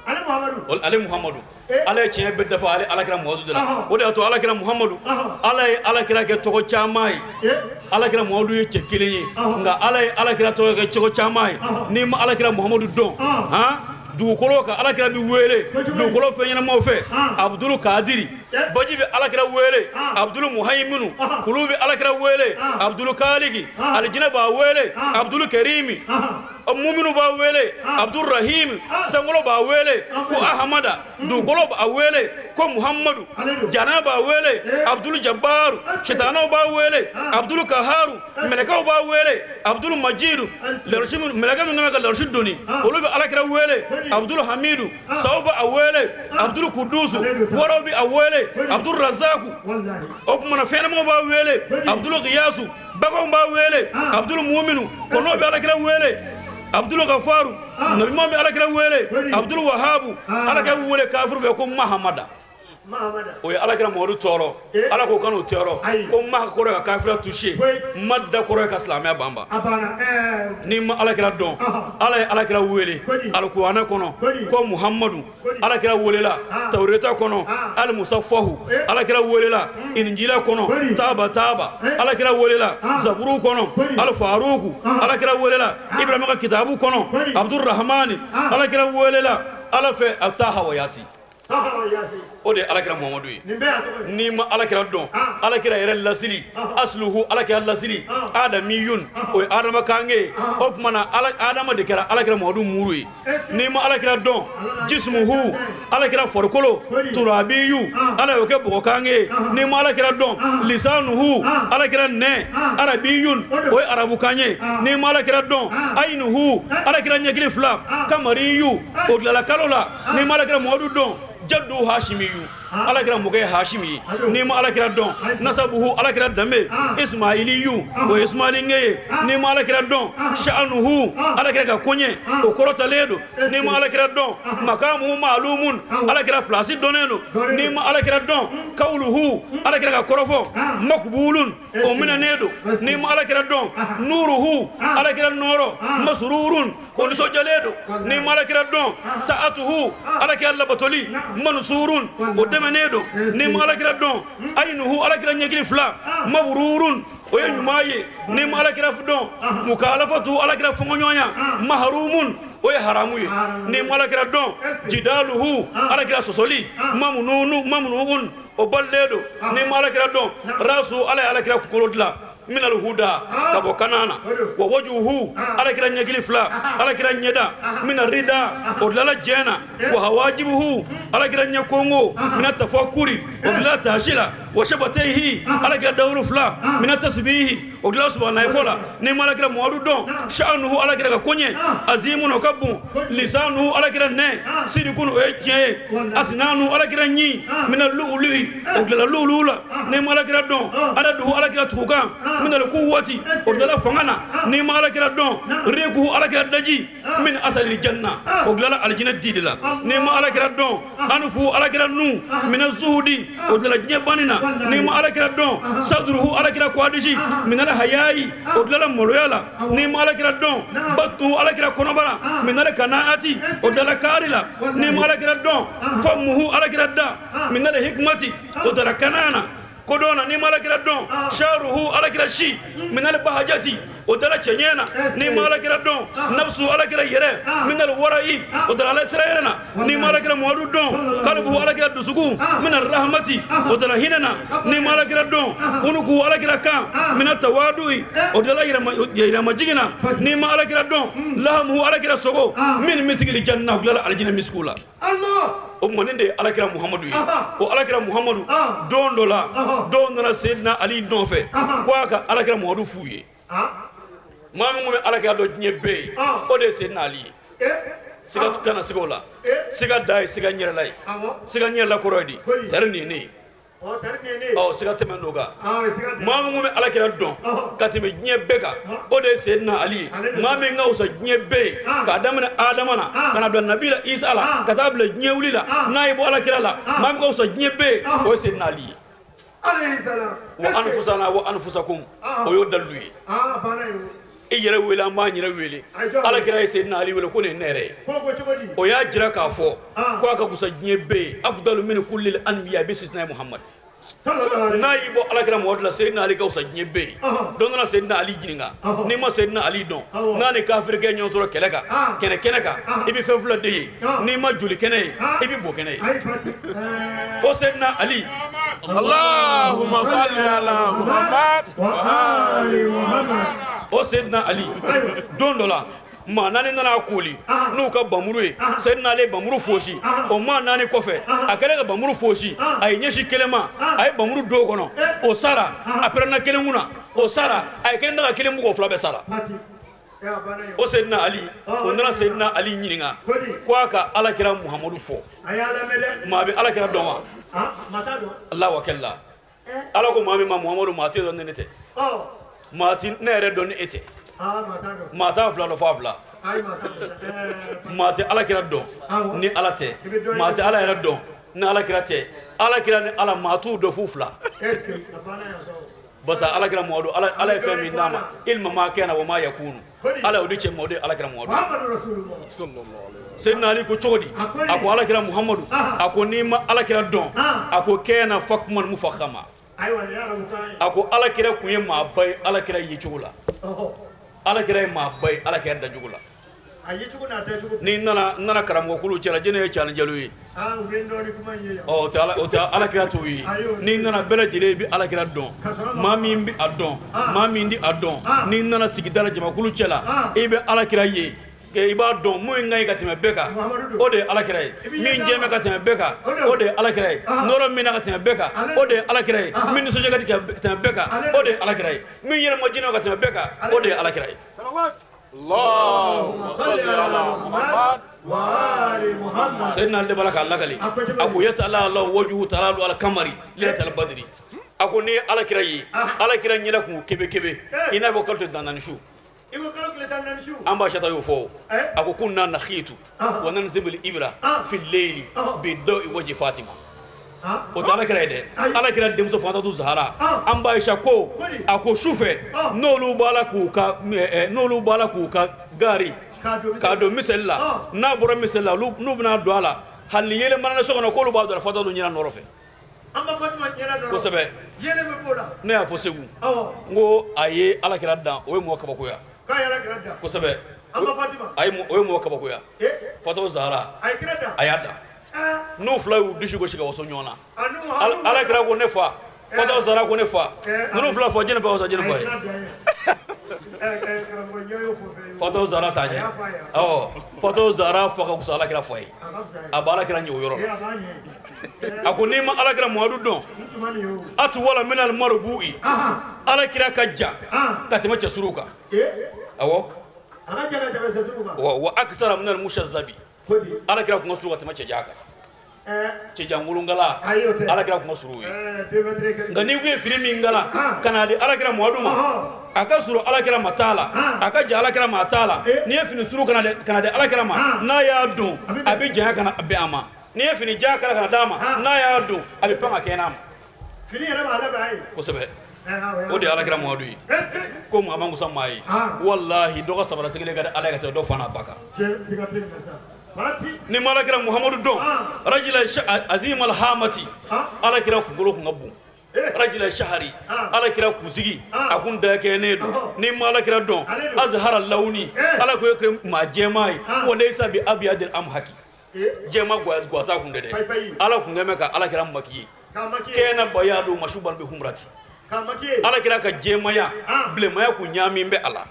ale Muhamadu. Ala ye tiɲɛ bɛɛ dafa ale alakira Muhamadu de la. O de y'a to alakira Muhamadu, Ala ye alakira kɛ tɔgɔ caman ye. Alakira Muhamadu ye cɛ kelen ye, nka Ala ye alakira tɔgɔ kɛ cogo caman ye. N'i ma alakira Muhamadu dɔn, han, dugukolo kan, alakira bɛ wele dugukolo fɛn ɲɛnamaw fɛ Abudulu Kadiri, baji bɛ alakira wele Abudulu Muhayiminu, kulu bɛ alakira wele Abudulu Kaliki, alijinɛ b'a wele Abudulu Kerimi, muminu b'a wele Abudulu Rahimi, sankolo b'a wele ko Ahamada, dugukolo b'a wele ko Muhamadu, jana b'a wele Abudulu Jabaru, sitanaw b'a wele Abudulu Kaharu, mɛlɛkɛw b'a wele Abudulu Majidu, lɛrisi mɛlɛkɛ min kan ka lɛrisi doni, olu bɛ alakira wele Abudulu Hamidu, saw b'a wele Abudulu Kudusu, waraw bɛ a wele Abudulu Razaku. O tuma na, fɛnɲɛnamaw b'a wele Abudulu Giyasu, baganw b'a wele Abudulu Muminu, kɔnɔw bɛ alakira wele Abudulu Gafaru, nabiɲumanw bɛ alakira wele Abudulu Wahabu. Alakira bɛ wele kafiri fɛ ko Mahamada. O ye alakira Mamadu tɔɔrɔ. Ala ko kan'o tɔɔrɔ, ko ma kɔrɔ ka kafira toucher, ma da kɔrɔ ka silamɛya banba. N'i ma alakira dɔn, Ala ye alakira wele alikuranɛ kɔnɔ ko Muhamadu. Alakira welela Tawureta kɔnɔ alimusafahu. Alakira welela Injila kɔnɔ taaba taaba. Alakira welela Zaburu kɔnɔ alifaruku. Alakira welela Ibrahima ka kitabu kɔnɔ Abdurahmani. Alakira welela Ala fɛ a Taha wa Yasi. O de ye alakira Muhamadu ye. N'i ma alakira dɔn, alakira yɛrɛ lasili, asluhu, alakira lasili adamiyun, o ye adama kange ye. O tuma na adama de kɛra alakira Muhamadu muru ye. N'i ma alakira dɔn, jismuhu, alakira farikolo, turabiyu, Ala y'o kɛ bɔgɔ kange ye. N'i ma alakira dɔn, lisanuhu, alakira nɛn, arabiyun, o ye arabukan ye. N'i ma alakira dɔn, ayinuhu, alakira ɲɛkili fila, kamariyu, o dilala kalo la. N'i ma alakira Muhamadu dɔn, jaddu hashimiyu, alakira mɔkɛ ye Hashimi ye. N'i ma alakira dɔn, nasabuhu, alakira danbe, ismailiyu, o ye ismailinkɛ ye. N'i ma alakira dɔn, sha'anuhu, alakira ka koɲɛ o kɔrɔtalen don. N'i ma alakira dɔn, makamuhu maalumun, alakira pilasi dɔnnen don. N'i ma alakira dɔn, kawuluhu, alakira ka kɔrɔfɔ, makubulun, o minɛnen don. N'i ma alakira dɔn, nuruhu, alakira nɔɔrɔ, masururun, o nisɔndiyalen don. N'i ma alakira dɔn, ta'atuhu, alakira labatoli, manusurun, o dɛmɛnen don. N'i ma alakira dɔn, ayinuhu, alakira ɲɛkili fila, mabururun, o ye ɲuman ye. N'i ma alakira dɔn, mukalafatu, alakira fɔnkɔɲɔgɔnya, maharumun, o ye haramu ye. N'i ma alakira dɔn, jidaluhu, alakira sɔsɔli, mamununu mamunuun, o balilen don. N'i ma alakira dɔn, rasu, Ala ye alakira kunkolo dilan minal huda, ka bɔ kanana. Wa wajuhu, alakira ɲɛkili fila, alakira ɲɛda, mina rida, o dilala jɛn na. Wa hawajibuhu, alakira ɲɛ kongo, mina tafakuri, o dilala taasi la. Wa shabatayhi, alakira dawuru fila, mina tasbihi, o dilala subahanayi fɔ la. N'i ma alakira Muhamadu dɔn, sha'anuhu, alakira ka koɲɛ, azimun, o ka bon. Lisanu, alakira nɛn, sidikun, o ye tiɲɛ ye. Asinanu, alakira ɲin, mina lu'ulu'i, o dilala lu'ulu la. N'i ma alakira dɔn, adaduhu, alakira tugukan, minal kuwati, o dilala fanga na. N'i ma alakira dɔn, rikuhu, alakira daji, min asalil janna, o dilala alijinɛ di de la. N'i ma alakira dɔn, anufu, alakira nun, mina zuhudi, o dilala diɲɛ banni na. N'i ma alakira dɔn, sadruhu, alakira kwadisi, minal hayayi, o dilala maloya la. N'i ma alakira dɔn, batnu, alakira kɔnɔbara, minal kanaati, o dilala kaari la. N'i ma alakira dɔn, famuhu, alakira da, minal hikmati, o dilala kana na kodɔn na. N'i ma alakira dɔn, sharuhu, alakira si, minal bahajati, o dala cɛɲɛ na. N'i ma alakira dɔn, nafsu, alakira yɛrɛ, minal wara'i, o dala ala sira yɛrɛ na. N'i ma alakira Muhamadu dɔn, kalbu, alakira dusukun, minal rahmati, o dala hinɛ na. N'i ma alakira dɔn, unuku, alakira kan, mina tawadu'i, o dala yɛrɛmajigin na. N'i ma alakira dɔn, lahamu, alakira sogo, min misigili janna, o dilala alijinɛ misiku la. O tuma nin de ye alakira Muhamadu ye. O alakira Muhamadu, don dɔ la, dɔw nana Seyidina Ali nɔfɛ ko a ka alakira Muhamadu f'u ye. Maa min bɛ alakira dɔn diɲɛ bɛɛ ye, o de ye Seyidina Ali ye. Siga kana siga o la. Siga da ye siga ɲɛrɛla ye. Siga ɲɛrɛla kɔrɔ ye di? Tari nin ye ne ye. Ɔ, siga tɛmɛ n'o kan. Maa min bɛ alakira dɔn ka tɛmɛ diɲɛ bɛɛ kan, o de ye Seyidina Ali ye. Maa min ka fisa diɲɛ bɛɛ ye, k'a daminɛ Adama na ka na bila Nabila Isa la, ka taa bila diɲɛ wuli la, n'a ye bɔ alakira la, maa min ka fisa diɲɛ bɛɛ ye, o ye Seyidina Ali ye. Wa anfusana wa anfusakum, o y'o dalilu ye. I yɛrɛ wele, an b'an yɛrɛ wele. Alakira ye Seyidina Ali wele ko nin ye ne yɛrɛ ye. O y'a jira k'a fɔ ko a ka fisa diɲɛ bɛɛ ye, afdalu min kulli anbiya bi istisna Muhammad. N'a y'i bɔ alakira Muhamadu la, Seyidina Ali ka fisa diɲɛ bɛɛ ye. Dɔ nana Seyidina Ali ɲininka: n'i ma Seyidina Ali dɔn, n'a ni kafirikɛ ɲɔgɔn sɔrɔ kɛlɛ kan, kɛnɛ kɛnɛ kan, i bɛ fɛn fila de ye: n'i ma joli kɛnɛ ye, i bɛ bo kɛnɛ ye. O Seyidina Ali. Allahumma salli ala Muhammad wa ali Muhammad. O Seyidina Ali, don dɔ la, maa naani nana kooli n'u ka bamuru ye. Seyidina Ali ye bamuru fosi o maa naani kɔfɛ. A kɛlen ka bamuru fosi, a ye ɲɛsin kelen ma, a ye bamuru don o kɔnɔ, o sara. A pɛrɛnna kelen kunna, o sara. A ye kelen ta ka kelen bugɔ, o fila bɛɛ sara. O Seyidina Ali, o nana Seyidina Ali ɲininka ko a ka alakira Muhamadu fɔ. Maa bɛ alakira dɔn wa? Ala wa kɛlɛ Ala ko maa min ma Muhamadu, maa tɛ dɔn ni ne tɛ, maa tɛ ne yɛrɛ dɔn ni e tɛ, maa t'a fila dɔn f'a fila. Maa tɛ alakira dɔn ni Ala tɛ, maa tɛ Ala yɛrɛ dɔn Ni Alakira tɛ, Alakira ni Ala, maa t'u dɔn f'u fila. Basa Alakira Muhamadu, Ala ye fɛn min d'a ma, ilma ma kana wa ma yakunu, Ala y'o di cɛ ma, o de ye Alakira Muhamadu. Seydina Ali ko cogo di? A ko Alakira Muhamadu, a ko n'i ma Alakira dɔn, a ko kana fakman mufakama, a ko Alakira kun ye maaba ye Alakira yecogo la, Alakira ye maaba ye Alakira dacogo la. N'i nana karamɔgɔkulu cɛla, jɛnɛ ye cani jalo ye, ɔ o tɛ Alakira t'o ye. N'i nana bɛɛ lajɛlen bɛ Alakira dɔn, maa min bɛ a dɔn, maa min tɛ a dɔn. N'i nana sigida la, jamakulu cɛ la, i bɛ Alakira ye, i b'a dɔn mun ka ɲi ka tɛmɛ bɛɛ kan, o de ye Alakira ye. Min jɛmɛ ka tɛmɛ bɛɛ kan, o de ye Alakira ye. Nɔrɔ min na ka tɛmɛ bɛɛ kan, o de ye Alakira ye. Min nisɔndiya ka di ka tɛmɛ bɛɛ kan, o de ye Alakira ye. Min yɛrɛ ma jinɛ ka tɛmɛ bɛɛ kan, o de ye Alakira ye. Seydina Ali de b'a la k'a lakali. A ko yatala Allahu wajuhu talalu ala kamari laylatal badri. A ko n'i ye Alakira ye, Alakira ɲɛda kun kebe kebe i n'a fɔ kalo tile 14 su. An ba sata y'o fɔ. A ko kunna nakhitu wa nanzibul ibra fi layli bi dawi waji Fatima. O tɛ Alakira ye dɛ, Alakira denmuso Fatumatu Zahara. An ba Ayisa ko, a ko su fɛ, n'olu b'a la k'u ka gari k'a don miseli la, n'a bɔra miseli la, n'u bɛna don a la, hali ni yeelen mana so kɔnɔ, k'olu b'a don Fatumatu ɲɛna nɔrɔ fɛ. Kosɛbɛ. Ne y'a fɔ Segu, n ko a ye Alakira dan, o ye mɔgɔ kabakoya kosɛbɛ. O ye mɔgɔ kabakoya. Fatumatu Zahara, a y'a dan. N'u fila y'u dusu gosi ka waso ɲɔgɔn na, Alakira ko ne fa, Fatumatu Zahara ko ne fa, ninnu fila fɔ jɛnɛ fa jɛnɛ fa ye. Fatumatu Zahara t'a ɲɛ. Awɔ, Fatumatu Zahara fa ka fisa Alakira fa ye. A bɛ Alakira ɲɛ o yɔrɔ la. A ko n'i ma Alakira Muhamadu dɔn, atwala minal marubu'i, Alakira ka jan ka tɛmɛ cɛsuruw kan. Awɔ, wa akisara minal mushazabi, Alakira kun ka surun ka tɛmɛ cɛjan kan, cɛjan wolonkala, Alakira kun ka surun o ye. Nka n'i kun ye fini min kala ka n'a di Alakira Muhamadu ma, a ka surun Alakira ma t'a la, a ka jan Alakira ma t'a la. N'i ye fini surun ka n'a di Alakira ma, n'a y'a don, a bɛ janya ka na bɛn a ma. N'i ye fini jan kala ka na d'a ma, n'a y'a don, a bɛ pan ka kɛɲɛ n'a ma kosɛbɛ. O de ye Alakira Muhamadu ye. Ko maa man kusa maa ye, walahi, dɔ ka sabara sigilen ka di Ala ye ka tɛmɛ dɔ fa n'a ba kan. Ni ma Alakira Muhamadu dɔn, rajila azim alhamati, Alakira kunkolo kun ka bon. Rajila shahari, Alakira kunsigi a kun dakɛnen don. Ni ma Alakira dɔn, azhara lawuni, Ala ko kɛ maa jɛman ye, walayisa bi abiyadil amhaki, jɛman gansan kun tɛ dɛ. Ala kun kɛmɛ ka Alakira makiye, kɛnɛ bayadu masuban bi humrati, Alakira ka jɛmaya bilenmaya kun ɲaamin bɛ a la.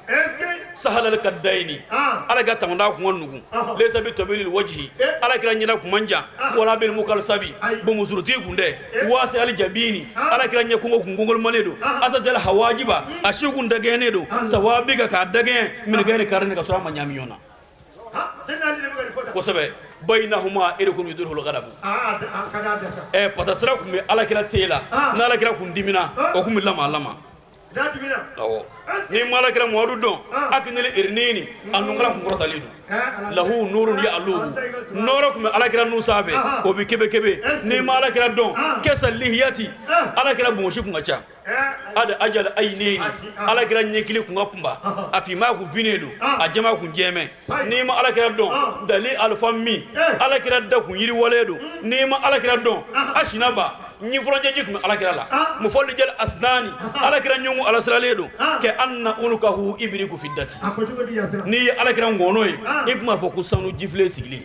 Sahalal kadayini, Ala ka tamada kun ka nugu. Laysa bi tawilil wajhi, Alakira ɲɛda kun man jan. Wala bil mukalsabi, bomusurutigi kun tɛ. Wasi al jabini, Alakira ɲɛ kungo kun gongolomalen don. Asajal hawajiba, a si kun dagɛnnen don. Sawabi ka k'a dagɛn minɛgɛni karini ka sɔrɔ a ma ɲaami ɲɔgɔn na kosɛbɛ. Bayinahuma irikun yudurul gadabu. Ɛ pasa sira kun bɛ Alakira te la, n'Alakira kun dimina, o kun bɛ lama lama. Awɔ, ni ma Alakira Muhamadu dɔn, akinili irinini, a nunkala kun kɔrɔtalen don. Lahu nurun ya aluhu, nɔɔrɔ kun bɛ Alakira nun sanfɛ, o bɛ kebe kebe. Ni ma Alakira dɔn, kɛsa lihiyati, Alakira bonsi kun ka ca. Ada ajal ayineni, Alakira ɲɛkili kun ka kunba, a finma kun finen don, a jɛma kun jɛmɛ. N'i ma Alakira dɔn, dali alifa min, Alakira da kun yiriwalen don. N'i ma Alakira dɔn, asinaba ɲifurancɛji kun bɛ Alakira la. Mufalijal asnani, Alakira ɲɔgɔn alasiralen don. Kɛ anna unukahu ibiriku fiddati, n'i ye Alakira ngɔnɔ ye, i tun b'a fɔ ko sanu jifilen sigilen.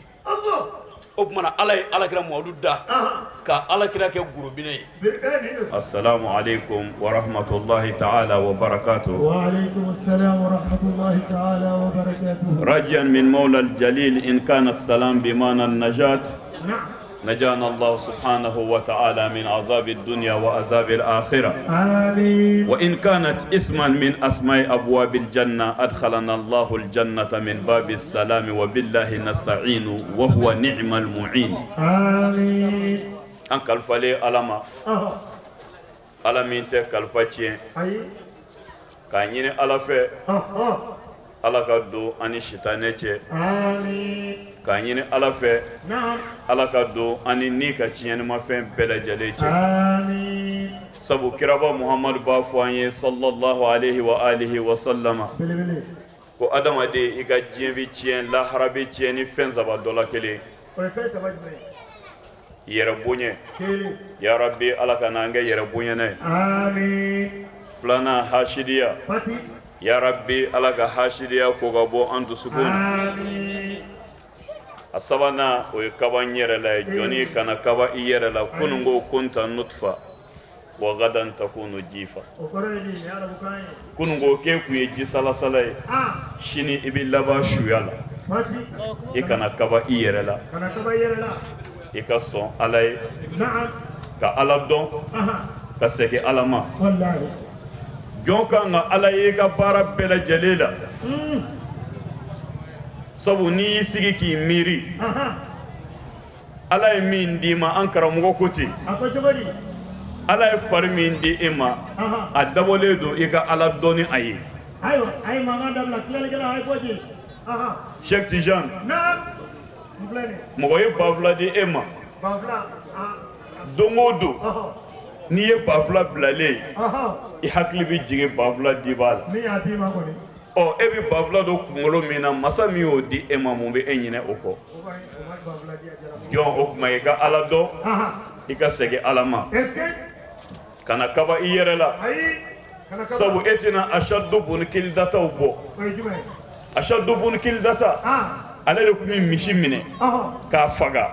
O tuma na, Ala ye Alakira Muhamadu da ka Alakira kɛ gorobinɛ ye. السلام عليكم ورحمة الله تعالى وبركاته. وعليكم السلام ورحمة الله تعالى وبركاته. راجيا من مولى الجليل، إن كانت سلام بمعنى النجاة، نجانا الله سبحانه وتعالى من عذاب الدنيا وعذاب الآخرة. آمين. وإن كانت اسما من أسماء أبواب الجنة، أدخلنا الله الجنة من باب السلام، وبالله نستعين وهو نعم المعين. آمين. An kalifalen Ala ma, Ala min tɛ kalifa tiɲɛ, أي k'a ɲini Ala fɛ. Ala ka don an ni sitanɛ cɛ. K'a ɲini Ala fɛ, Ala ka don an ni ni ka tiɲɛnimafɛn bɛɛ lajɛlen cɛ. Sabu kiraba Muhamadu b'a fɔ an ye sallallahu alaihi wa alihi wa sallama ko adamaden i ka diɲɛ bɛ tiɲɛ, lahara bɛ tiɲɛ ni fɛn saba dɔ la kelen. Yɛrɛ bonya, ya rabbi Ala kana an kɛ yɛrɛ bonyana ye. Filanan hasidiya, ya rabbi Ala ka hasidiya ko ka bɔ an dusukun na. A sabanan o ye kaba n yɛrɛ la ye. Jɔnni kana kaba i yɛrɛ la. Kunun ko kunta nutfa wa gadan takunu jifa. Kunun ko k'e kun ye ji salasala ye, sini i bɛ laban suya la. I kana kaba i yɛrɛ la, i ka sɔn Ala ye, ka Ala dɔn, ka segin Ala ma. Jɔn kan ka Ala ye i ka baara bɛɛ lajɛlen la, sabu n'i y'i sigi k'i miiri Ala ye min d'i ma, an karamɔgɔ ko ten, Ala ye fari min di e ma, a dabɔlen don i ka Ala dɔn ni a ye. Cheikh Tijani, mɔgɔ ye 2000 di e ma, don o don n'i ye 2000 bilalen ye, i hakili bɛ jigin 2000 dibaa la. Ɔ, e bɛ 2000 don kunkolo min na, masa min y'o di e ma, mun bɛ e ɲinɛ o kɔ? Jɔn, o tuma i ka Ala dɔn, i ka segin Ala ma, kana kaba i yɛrɛ la, sabu e tɛna Asadu bun kilidataw bɔ. Asadu bun kilidata, ale de tun bɛ misi minɛ k'a faga,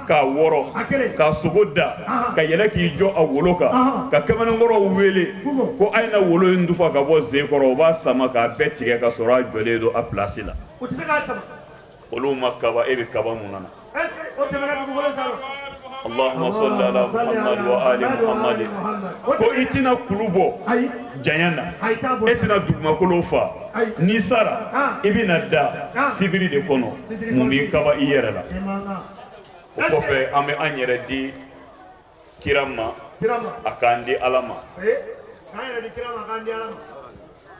k'a wɔrɔ, k'a sogo da, ka yɛlɛ k'i jɔ a wolo kan, ka kamalenkɔrɔw wele ko a ye na wolo in dufa ka bɔ sen kɔrɔ. U b'a sama k'a bɛɛ tigɛ ka sɔrɔ a jɔlen don a pilasi la. Olu ma kaba, e bɛ kaba mun na? Allahumma salli ala Muhammad wa ali Muhammad. Ko i tɛna kulu bɔ janya na, e tɛna dugumakolo fa. N'i sara, i bɛna da sibiri de kɔnɔ. Mun b'i kaba i yɛrɛ la? O kɔfɛ, an bɛ an yɛrɛ di kira ma, a k'an di Ala ma.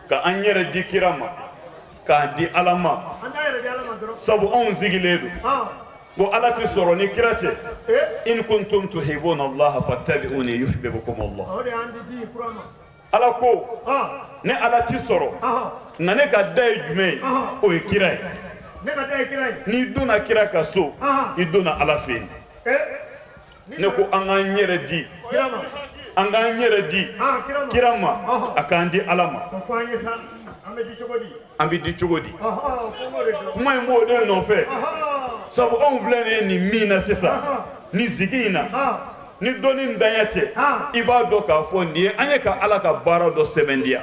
Ka an yɛrɛ di kira ma, k'an di Ala ma, sabu anw sigilen don ko Ala tɛ sɔrɔ ni kira tɛ. In kuntum tuhibuna Allah fattabi'uni yuhibbukum Allah. Ala ko ne Ala tɛ sɔrɔ, nka ne ka da ye jumɛn ye? O ye kira ye. N'i donna kira ka so, i donna Ala fɛ yen. Ne ko an k'an yɛrɛ di, an k'an yɛrɛ di kira ma, a k'an di Ala ma. An bɛ di cogo di? Kuma in b'o de nɔfɛ, sabu anw filɛ nin ye nin min na sisan, ni sigi in na, ni dɔnni ntanya tɛ, i b'a dɔn k'a fɔ nin ye an ye ka Ala ka baara dɔ sɛbɛntiya.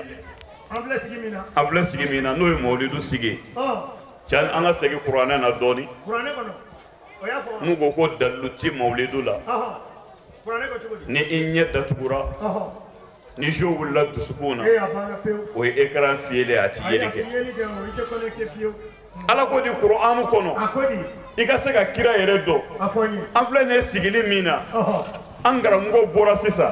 An filɛ sigi min na, n'o ye mawulidu sigi ye. Cani, an ka segin kuranɛ na dɔɔnin. N'u ko ko dalilu ti mawulidu la, ni i ɲɛ datugura, ni jo wulila dusukun na, o ye écran fiyɛlen, a ti yeli kɛ. Ala ko di kuranɛ kɔnɔ, i ka se ka kira yɛrɛ dɔn. An filɛ nin ye sigili min na, an karamɔgɔ bɔra sisan.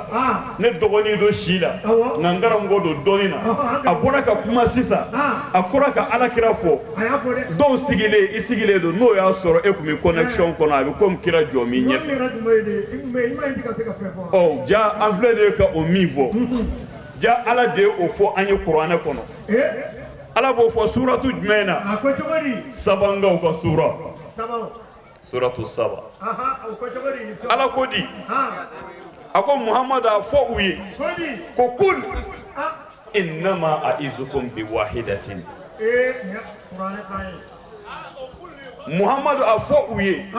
Ne dɔgɔnin don si la, nka n karamɔgɔ don dɔnni na. A bɔra ka kuma sisan, a kɔrɔ ka Ala kira fɔ. Dɔw sigilen, i sigilen don, n'o y'a sɔrɔ e tun bɛ connexion kɔnɔ, a bɛ komi kira jɔ min ɲɛfɛ. Ɔ ja, an filɛ nin ye ka o min fɔ, ja Ala de ye o fɔ an ye kuranɛ kɔnɔ. Ala b'o fɔ suratu jumɛn na? Sabankaw ka sura, suratu Saba. Ala ko di, a ko Muhamadu, a fɔ u ye ko kul innama a'izukum bi wahidatin. Muhamadu, a fɔ u ye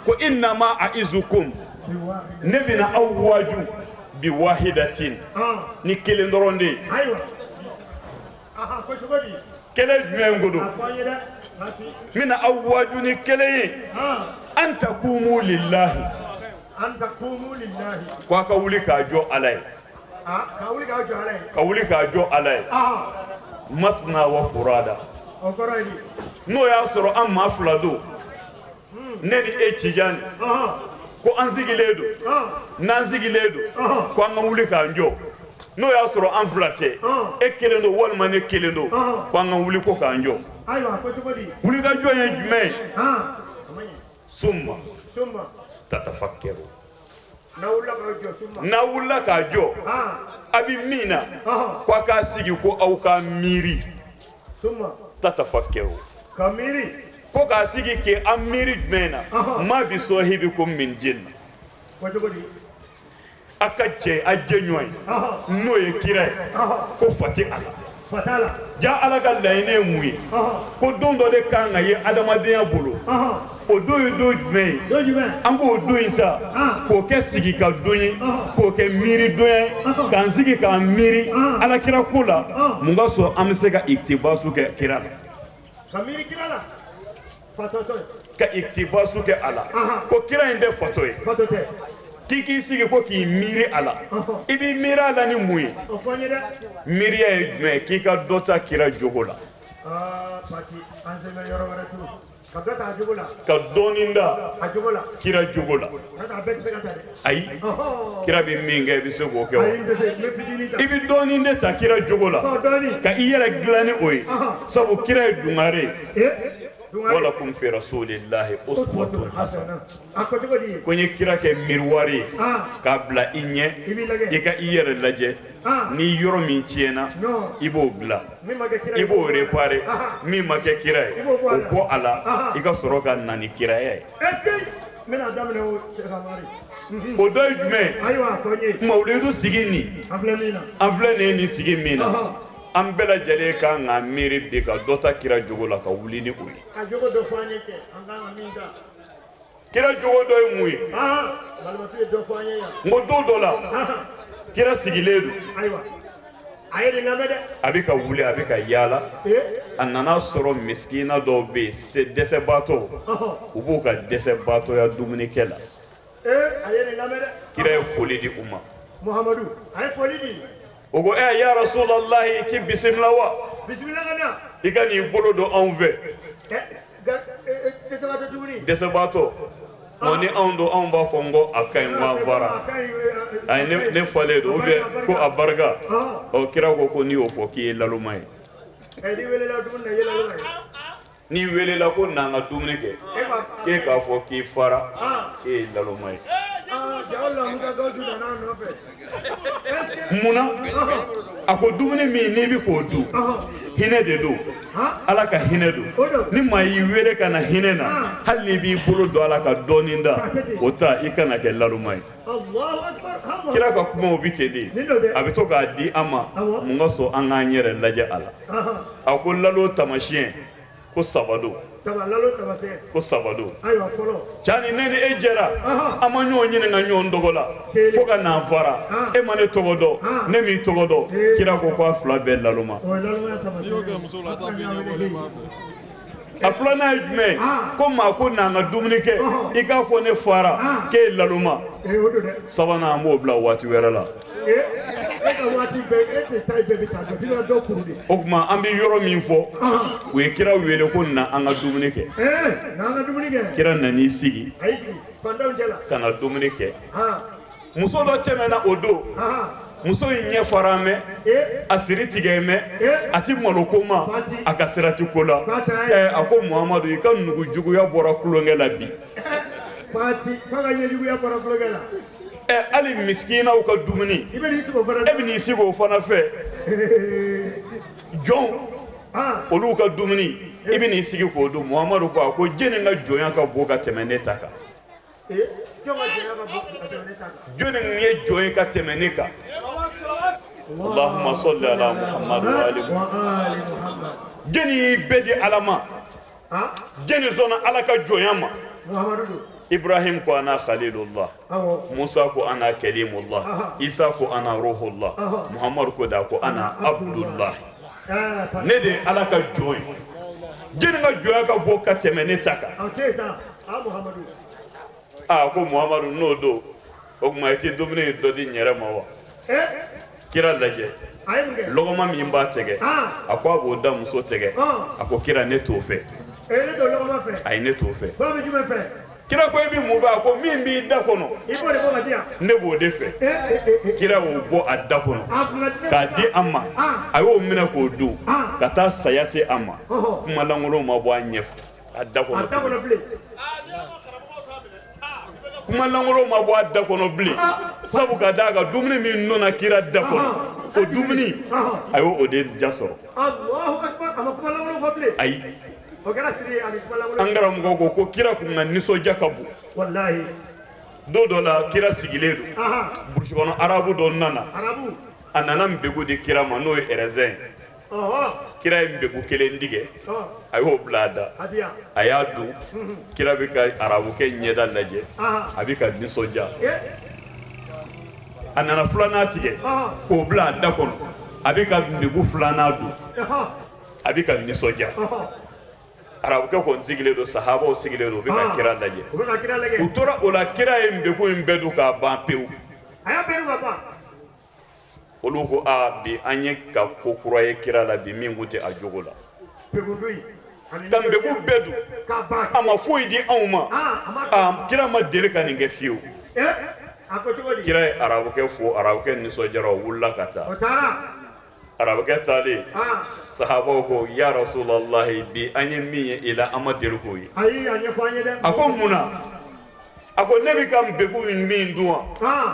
ko innama a'izukum, ne bɛna aw waaju, bi wahidatin, ni kelen dɔrɔn de ye. Kelen jumɛn ko don? N bɛna aw waaju ni kelen ye. An takumu lillahi, ko a ka wuli k'a jɔ Ala ye, ka wuli k'a jɔ Ala ye, masna wa furada. N'o y'a sɔrɔ an maa fila don, ne ni e Tijani, ko an sigilen don, n'an sigilen don, ko an ka wuli k'an jɔ. N'o y'a sɔrɔ an fila tɛ, e kelen don walima ne kelen don, ko an ka wuli ko k'an jɔ. Wulikajɔ ye jumɛn ye? Summa tatafakkaru. N'a wulila k'a jɔ, a bɛ min na, ko a k'a sigi ko aw ka miiri. Tatafakkaru, ko k'a sigi k'an miiri jumɛn na? Ma bi sahibikum min jinna. A ka jɛ a jɛɲɔgɔn ye, n'o ye kira ye, ko fa tɛ a la. Ja Ala ka laɲini ye mun ye? Ko don dɔ de kan ka ye adamadenya bolo. O don ye don jumɛn ye? An k'o don in ta k'o kɛ sigi ka don ye, k'o kɛ miiri don ye, k'an sigi k'an miiri alakira ko la. Mun ka sɔrɔ an bɛ se ka itibasu kɛ kira la, ka itibasu kɛ a la, ko kira in tɛ fatɔ ye. K'i k'i sigi ko k'i miiri a la, i b'i miiri a la ni mun ye? Miiriya ye jumɛn ye? K'i ka dɔ ta kira jogo la, ka dɔɔnin da kira jogo la. Ayi, kira bɛ min kɛ, i bɛ se k'o kɛ wa? I bɛ dɔɔnin de ta kira jogo la ka i yɛrɛ dilan ni o ye, sabu kira ye dungare ye. Walakum fi rasulillahi uswatun hasana. Ko n ye kira kɛ miroir ye k'a bila i ɲɛ, i ka i yɛrɛ lajɛ. Ni yɔrɔ min tiɲɛna, i b'o dilan, i b'o réparer. Min ma kɛ kira ye, o bɔ a la, i ka sɔrɔ ka na ni kiraya ye. O dɔ ye jumɛn? Mawuludu sigi nin, an filɛ nin ye, nin sigi min na, an bɛɛ lajɛlen kan ka miiri bi ka dɔ ta kira jogo la ka wuli ni o ye. Kira jogo dɔ ye mun ye? N ko don dɔ la, kira sigilen don, a bɛ ka wuli, a bɛ ka yaala. A nana sɔrɔ misikina dɔw bɛ yen, dɛsɛbaatɔ, u b'u ka dɛsɛbaatɔya dumunikɛ la. Kira ye foli di u ma. O ko ɛ ya Rasulallahi, i ti bisimila wa? I ka n'i bolo don anw fɛ. Dɛsɛbaatɔ nka ni anw don, anw b'a fɔ n ko a ka ɲi, n ko an fara, ayi, ne falen don, ou bien ko a barika. Ɔ, kira ko n'i y'o fɔ k'i ye laloma ye. N'i welela ko n'an ka dumuni kɛ, k'e k'a fɔ k'i fara, k'e ye laloma ye. Munna? A ko dumuni min n'i bɛ k'o dun, hinɛ de don, Ala ka hinɛ don. Ni maa y'i wele ka na hinɛ na, hali n'i b'i bolo don a la ka dɔɔnin da o ta, i kana kɛ laloma ye. Kira ka kumaw bɛ ten de, a bɛ to k'a di an ma. Mun ka sɔn an k'an yɛrɛ lajɛ a la? A ko lalo tamasiyɛn ko saba don, ko saba don. Cani, ne ni e jɛra, an ma ɲɔgɔn ɲininka ɲɔgɔn tɔgɔ la fo ka n'an fara. E ma ne tɔgɔ dɔn, ne m'i tɔgɔ dɔn. Kira ko k'a fila bɛɛ laloma. A filanan ye jumɛn ye? Ko maa ko n'an ka dumuni kɛ, i k'a fɔ ne fara, k'e ye laloma. Sabanan, an b'o bila waati wɛrɛ la. O tuma an bɛ yɔrɔ min fɔ, u ye kira wele ko na an ka dumuni kɛ. Kira nan'i sigi ka na dumuni kɛ. Muso dɔ tɛmɛna o don. Muso in ɲɛ fara mɛn, a siri tigɛ mɛn, a tɛ malo ko ma, a ka sira tɛ ko la. A ko Muhamadu, i ka nugu juguya bɔra tulonkɛ la bi. Hali misikinaw ka dumuni, e bɛ n'i sigi o fana fɛ. Jɔn olu ka dumuni, i bɛ n'i sigi k'o dun. Muhamadu ko, a ko jɛni ka jɔnya ka bon ka tɛmɛ ne ta kan? Jɔnni ye jɔn ye ka tɛmɛ ne kan? Allahumma salli ala Muhammad wa ali. Jɔnni y'i bɛɛ di Ala ma? Jɔnni sɔnna Ala ka jɔnya ma? Ibrahim ko ana khalilullah, Musa ko ana kalimullah, Isa ko ana ruhullah, Muhammadu ko da ko ana abdullah. Ne de ye Ala ka jɔn ye. Jɔnni ka jɔnya ka bon ka tɛmɛ ne ta kan? Aa, ko Muhamadu, n'o don, o tuma i tɛ dumuni dɔ di n yɛrɛ ma wa? Kira lajɛ, lɔgɔma min b'a tɛgɛ, a ko a b'o da muso tɛgɛ. A ko kira, ne t'o fɛ. Ayi, ne t'o fɛ. Kira ko e bɛ mun fɛ? A ko min b'i da kɔnɔ, ne b'o de fɛ. Kira y'o bɔ a da kɔnɔ k'a di a ma, a y'o minɛ k'o dun ka taa saya se a ma. Kuma lankolon ma bɔ a ɲɛ a da kɔnɔ, kuma lankolon ma bɔ a da kɔnɔ bilen, sabu ka d'a kan dumuni min nɔna kira da kɔnɔ, o dumuni a y'o o de ja sɔrɔ. Ayi, an karamɔgɔ ko ko kira kun ka nisɔndiya ka bon. Don dɔ la, kira sigilen don burusi kɔnɔ, arabu dɔ nana, a nana npegu di kira ma, n'o ye ɛrɛzɛn ye. Kira ye npegu kelen tigɛ, a y'o bila a da, a y'a dun. Kira bɛ ka arabukɛ ɲɛda lajɛ, a bɛ ka nisɔndiya. A nana filanan tigɛ k'o bila a da kɔnɔ, a bɛ ka npegu filanan dun, a bɛ ka nisɔndiya. Arabukɛ kɔni sigilen don, sahabaw sigilen don, u bɛ ka kira lajɛ. U tora o la, kira ye npegu in bɛɛ dun k'a ban pewu. Olu ko aa, bi an ye ka ko kura ye kira la bi min kun tɛ a jogo la, ka npegu bɛɛ dun, a ma foyi di anw ma. Aa, kira ma deli ka nin kɛ fiyewu. Kira ye arabukɛ fo, arabukɛ nisɔndiyara, o wulila ka taa. Arabukɛ taalen, sahabaw ko ya rasulallahi, bi an ye min ye i la, an ma deli k'o ye. A ko mun na? A ko ne bɛ ka npegu min dun wa,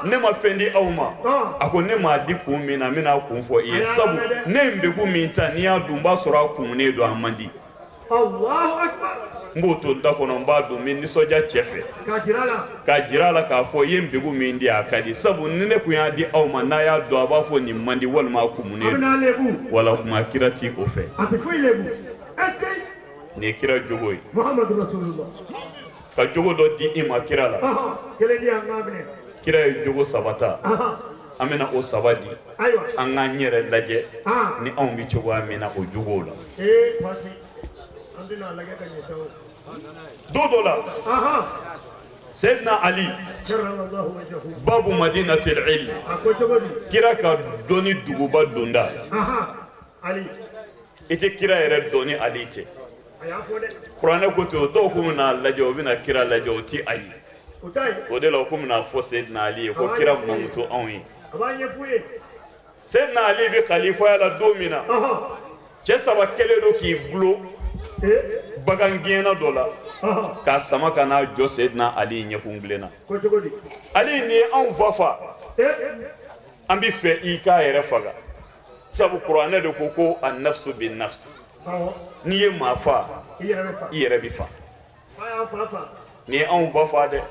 ne ma fɛn di aw ma. A ko ne m'a di kun min na, n bɛna a kun fɔ i ye, sabu ne ye npegu min ta, n'i y'a dun, n b'a sɔrɔ a kumunen don, a man di. N b'o to n da kɔnɔ, n b'a dun, n bɛ nisɔndiya cɛ fɛ k'a jira a la k'a fɔ i ye npegu min di, a ka di, sabu ni ne kun y'a di aw ma, n'a y'a dun, a b'a fɔ nin man di walima a kumunen don. Wala kuma kira ti o fɛ. Nin ye kira jogo ye. Ka jogo dɔ di i ma kira la, kira ye jogo saba ta, an bɛna o saba di, an k'an yɛrɛ lajɛ ni anw bɛ cogoya min na o jogow la. Don dɔ la, Seyidina Ali, babu madinatil ilm, kira ka dɔnni duguba donda, i tɛ kira yɛrɛ dɔn ni Ali tɛ. Kuranɛ ko ten. O dɔw ko bɛna lajɛ, o bɛna kira lajɛ, o tɛ a ye. O de la, o ko bɛna fɔ Seyidina Ali ye ko kira mankutu anw ye. Seyidina Ali bɛ kalifaya la don min na, cɛ saba kɛlen don k'i gulon bagan gɛnna dɔ la k'a sama ka n'a jɔ Seyidina Ali ɲɛkun bilen na. Ali, nin ye anw fa fa, an bɛ fɛ i k'a yɛrɛ faga, sabu kuranɛ de ko ko an nafsu bin nafs, n'i ye maa fa, i yɛrɛ bɛ fa. Nin ye anw fa fa dɛ.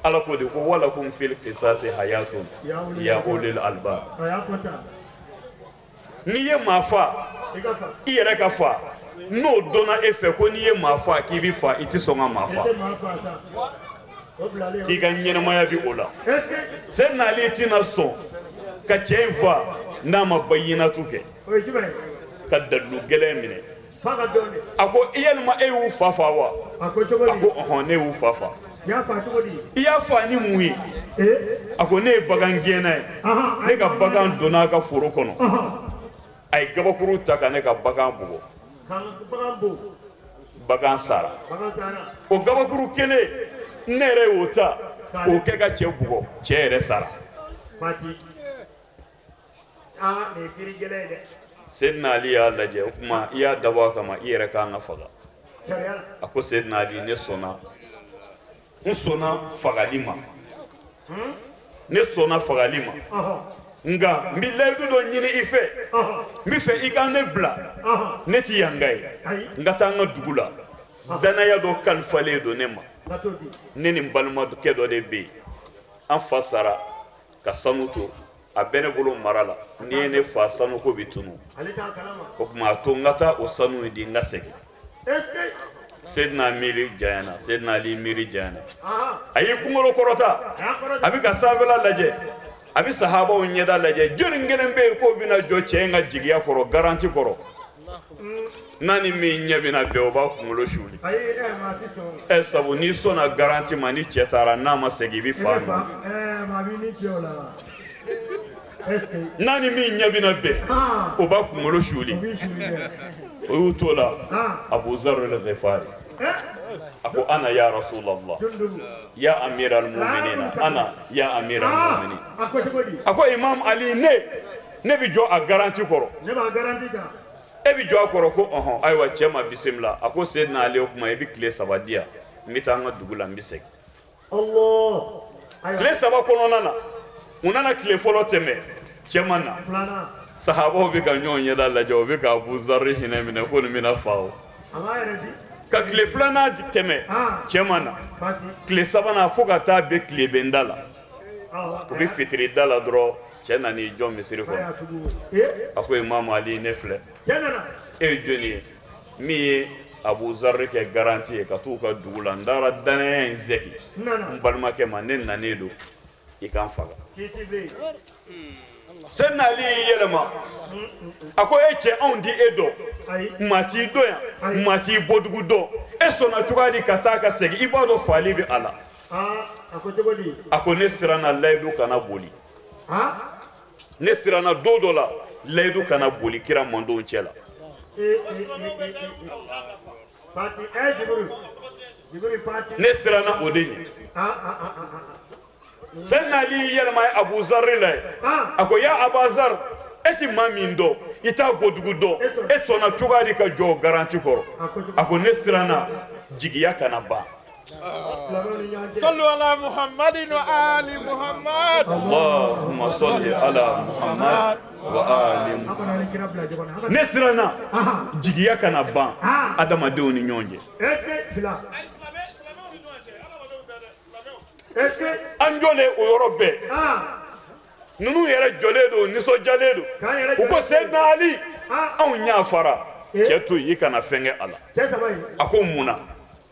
Ala ko de ko walakum fil qisasi hayatun ya ulil albab, n'i ye maa fa, i yɛrɛ ka fa. N'o dɔnna e fɛ ko n'i ye maa fa k'i bɛ fa, i tɛ sɔn ka maa fa, k'i ka ɲɛnamaya bɛ o la. Seyidina Ali tɛna sɔn ka cɛ in fa n'a ma bayinatu kɛ, ka dalilu gɛlɛn minɛ. A ko yalima e y'u fa fa wa? A ko ɔhɔn, ne y'u fa fa. I y'a fa ni mun ye? A ko ne ye bagan gɛnna ye, ne ka bagan donna a ka foro kɔnɔ, a ye gabakuru ta ka ne ka bagan bugɔ, bagan sara. O gabakuru kelen, ne yɛrɛ y'o ta k'o kɛ ka cɛ bugɔ, cɛ yɛrɛ sara. Seyidina Ali y'a lajɛ, o tuma i y'a dabɔ a kama i yɛrɛ kan ka faga. A ko Seyidina Ali, ne sɔnna, n sɔnna fagali ma, ne sɔnna fagali ma, nka n bɛ layidu dɔ ɲini i fɛ, n bɛ fɛ i ka ne bila, ne tɛ yanka ye, n ka taa n ka dugu la, danaya dɔ kalifalen don ne ma, ne ni n balimakɛ dɔ de bɛ yen, an fa sara ka sanu to, a bɛ ne bolo mara la, n'i ye ne fa, sanuko bɛ tunu, o tuma a to n ka taa o sanu in di, n ka segin. Seydina miiri janyana, Seydina Ali miiri janyana, a y'i kunkolo kɔrɔta, a bɛ ka sanfɛla lajɛ, a bɛ sahabaw ɲɛda lajɛ, jɔnni kelen bɛ yen k'o bɛna jɔ cɛ in ka jigiya kɔrɔ, garanti kɔrɔ, n'a ni min ɲɛ bɛna bɛn, o b'a kunkolo suli. Ɛ, sabu n'i sɔnna garanti ma, ni cɛ taara n'a ma segin, i bɛ fa nɔ. N'a ni min ɲɛ bɛna bɛn, o b'a kunkolo suli. O y'u t'o la, Abu Zarr al-Ghifari. A ko ana ya rasulallah, ya amir al-mu'minina, ana ya amir al-mu'minin. A ko imam Ali, ne bɛ jɔ a garanti kɔrɔ. E bɛ jɔ a kɔrɔ? Ko ɔhɔn. Ayiwa, cɛ ma bisimila. A ko Seydina Ali, o kuma i bɛ tile 3 di yan, n bɛ taa an ka dugu la, n bɛ segin. Tile 3 kɔnɔna na, u nana tile fɔlɔ tɛmɛ, cɛ ma na. Sahabaw bɛ ka ɲɔgɔn ɲɛda lajɛ, u bɛ ka Abu Zari hinɛ minɛ ko nin bɛna fa o. Ka tile filanan tɛmɛ, cɛ ma na. Tile sabanan, fo ka taa bɛn tilebenda la, u bɛ fitiri da la dɔrɔn, cɛ nan'i jɔ misiri kɔnɔ. A ko Imam Ali, ne filɛ. E ye jɔnni ye? Min ye Abu Zari kɛ garanti ye ka t'u ka dugu la, n taara danaya in segin n balimakɛ ma, ne nanen don i ka n faga. Seydina Ali y'i yɛlɛma, a ko e cɛ, anw di e dɔn, maa t'i dɔn yan, maa t'i bɔdugu dɔn, e sɔnna cogoya di ka taa ka segin? I b'a dɔn faali bɛ a la. A ko ne siranna layidu kana boli, ne siranna don dɔ la layidu kana boli kira mandenw cɛ la. Ne siranna o de ɲɛ. Seydina Ali y'i yɛlɛma ye Abu Zari la ye, a ko ya Abazar, e ti maa min dɔn, i t'a bɔdugu dɔn, e sɔnna cogoya di ka jɔ garanti kɔrɔ? A ko ne siranna jigiya kana ban. Sallu ala Muhammadin wa ali Muhammad. Allahumma salli ala Muhammad wa ali Muhammad. Ne siranna jigiya kana ban adamadenw ni ɲɔgɔn cɛ. An jɔlen o yɔrɔ bɛɛ, ninnu yɛrɛ jɔlen don, nisɔndiyalen don, u ko Seydina Ali, anw yafara, cɛ to yen, i kana fɛn kɛ a la. A ko mun na?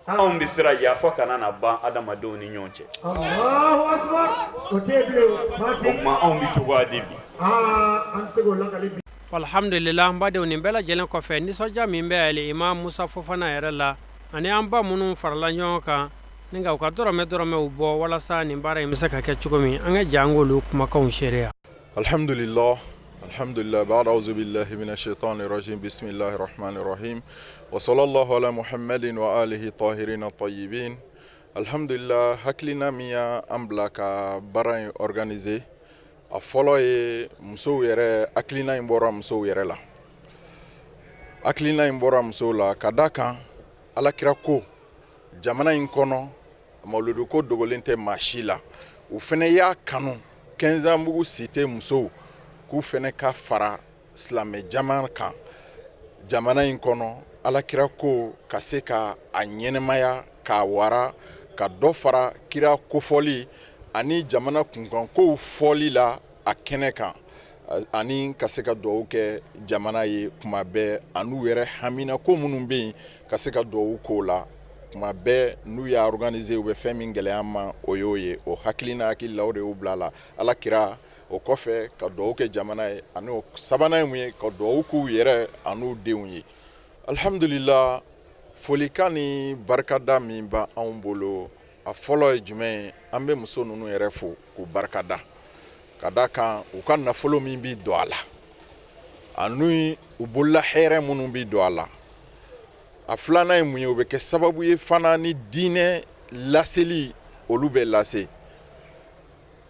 Anw bɛ siran yafa kana na ban adamadenw ni ɲɔgɔn cɛ. O tuma anw bɛ cogoya di bi? Alhamdulillah, n badenw, nin bɛɛ lajɛlen kɔfɛ, nisɔndiya min bɛ Ali Imam Musa Fofana yɛrɛ la ani an ba minnu farala ɲɔgɔn kan ni ka u ka dɔrɔmɛ dɔrɔmɛw bɔ walasa nin baara in bɛ se ka kɛ cogo min, an ka jɛ an k'olu kumakanw seereya. Alhamdulillah, alhamdulillah, ba'da auzu billahi minash shaitani rajim, bismillahir rahmanir rahim, wa sallallahu ala muhammadin wa alihi tahirin tayyibin. Alhamdulillah, hakilina min y'an bila ka baara in organiser, a fɔlɔ ye musow yɛrɛ, hakilina in bɔra musow yɛrɛ la. Hakilina in bɔra musow la ka da kan alakira ko jamana in kɔnɔ, mawuludu ko dogolen tɛ maa si la. U fɛnɛ y'a kanu Kɛnzanbugu cité musow k'u fɛnɛ ka fara silamɛ jama kan jamana in kɔnɔ, alakira ko ka se ka a ɲɛnɛmaya k'a wara, ka dɔ fara kira kofɔli ani jamana kunkankow fɔli la a kɛnɛ kan, ani ka se ka dugawu kɛ jamana ye kuma bɛɛ, an'u yɛrɛ haminako minnu bɛ yen, ka se ka dugawu k'o la kuma bɛɛ. N'u y'a organiser, u bɛ fɛn min gɛlɛya ma, o y'o ye. O hakilina hakili la, o de y'u bila la ala kira. O kɔfɛ, ka dugawu kɛ jamana ye, ani o sabanan ye mun ye? Ka dugawu k'u yɛrɛ an'u denw ye. Alhamdulillah, folikan ni barikada min b'anw bolo, a fɔlɔ ye jumɛn ye? An bɛ muso ninnu yɛrɛ fo k'u barikada, ka da kan u ka nafolo min bɛ don a la, ani u bolola hɛrɛ minnu bɛ don a la. A filanan ye mun ye? O bɛ kɛ sababu ye fana ni diinɛ laseli, olu bɛ lase.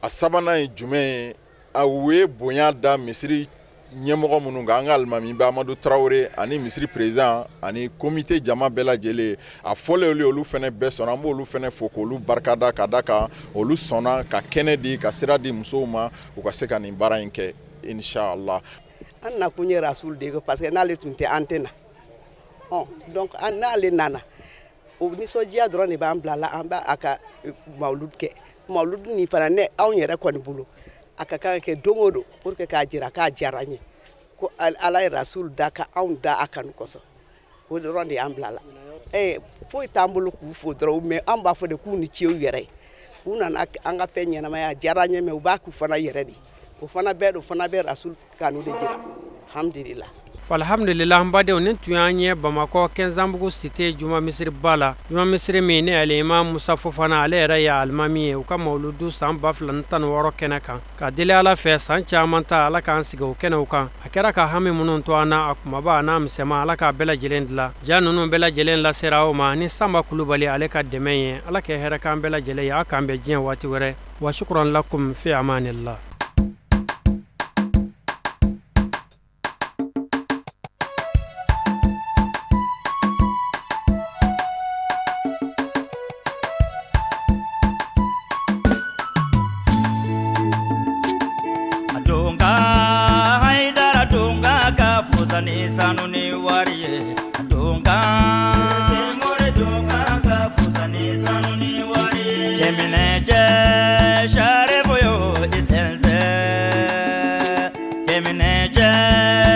A sabanan ye jumɛn ye? A u ye bonya da misiri ɲɛmɔgɔ minnu kan, an ka alimamiba Amadu Tarawele ani misiri président ani comité jama bɛɛ lajɛlen, a fɔlen olu ye, olu fana bɛɛ sɔnna. An b'olu fana fo k'olu barikada, ka da kan olu sɔnna ka kɛnɛ di, ka sira di musow ma, u ka se ka nin baara in kɛ, inshallah. An nakun ye Rasul de ye, parce que n'ale tun tɛ, an tɛ na. Donc n'ale nana, o nisɔndiya dɔrɔn de b'an bila la, an b'a a ka mawulud kɛ. Mawulud nin fana, ne anw yɛrɛ kɔni bolo, a ka kan kɛ don o don pour que k'a jira k'a diyara an ye, ko Ala ye Rasul da ka anw da a kanu kosɔn. O dɔrɔn de y'an bila la. Foyi t'an bolo k'u fo dɔrɔn, mais an b'a fɔ de k'u ni ce u yɛrɛ ye. U nana an ka fɛn ɲɛnamaya, a diyara an ye, mais u b'a k'u fana yɛrɛ de, o fana bɛɛ, o fana bɛ Rasul kanu de jira. Alhamdulillah. Alhamdulillah, n badenw, nin tun y'an ye Bamakɔ Kɛnzanbugu Cité Juma misiriba la, juma misiri min ni alimam Musa Fofana, ale yɛrɛ ye alimami ye, u ka mawuludu san 2016 kɛnɛ kan. Ka deli Ala fɛ, san caman ta, Ala k'an sigi o kɛnɛw kan. A kɛra ka hami minnu to an na, a kumaba a n'a misɛnman, Ala k'a bɛɛ lajɛlen dilan. Ja ninnu bɛɛ lajɛlen lasera aw ma ni Sanba Kulubali ale ka dɛmɛ ye. Ala kɛ hɛrɛ k'an bɛɛ lajɛlen ye. Aw k'an bɛn diɲɛ waati wɛrɛ. Wa shukran lakum, fi amanillah. Donga Haidara donga ka fusa ni sanu ni wari ye. Donga more donga ka fusa ni sanu ni wari ye. Jɛminɛ cɛ sarifu yo isense. Jɛminɛ cɛ.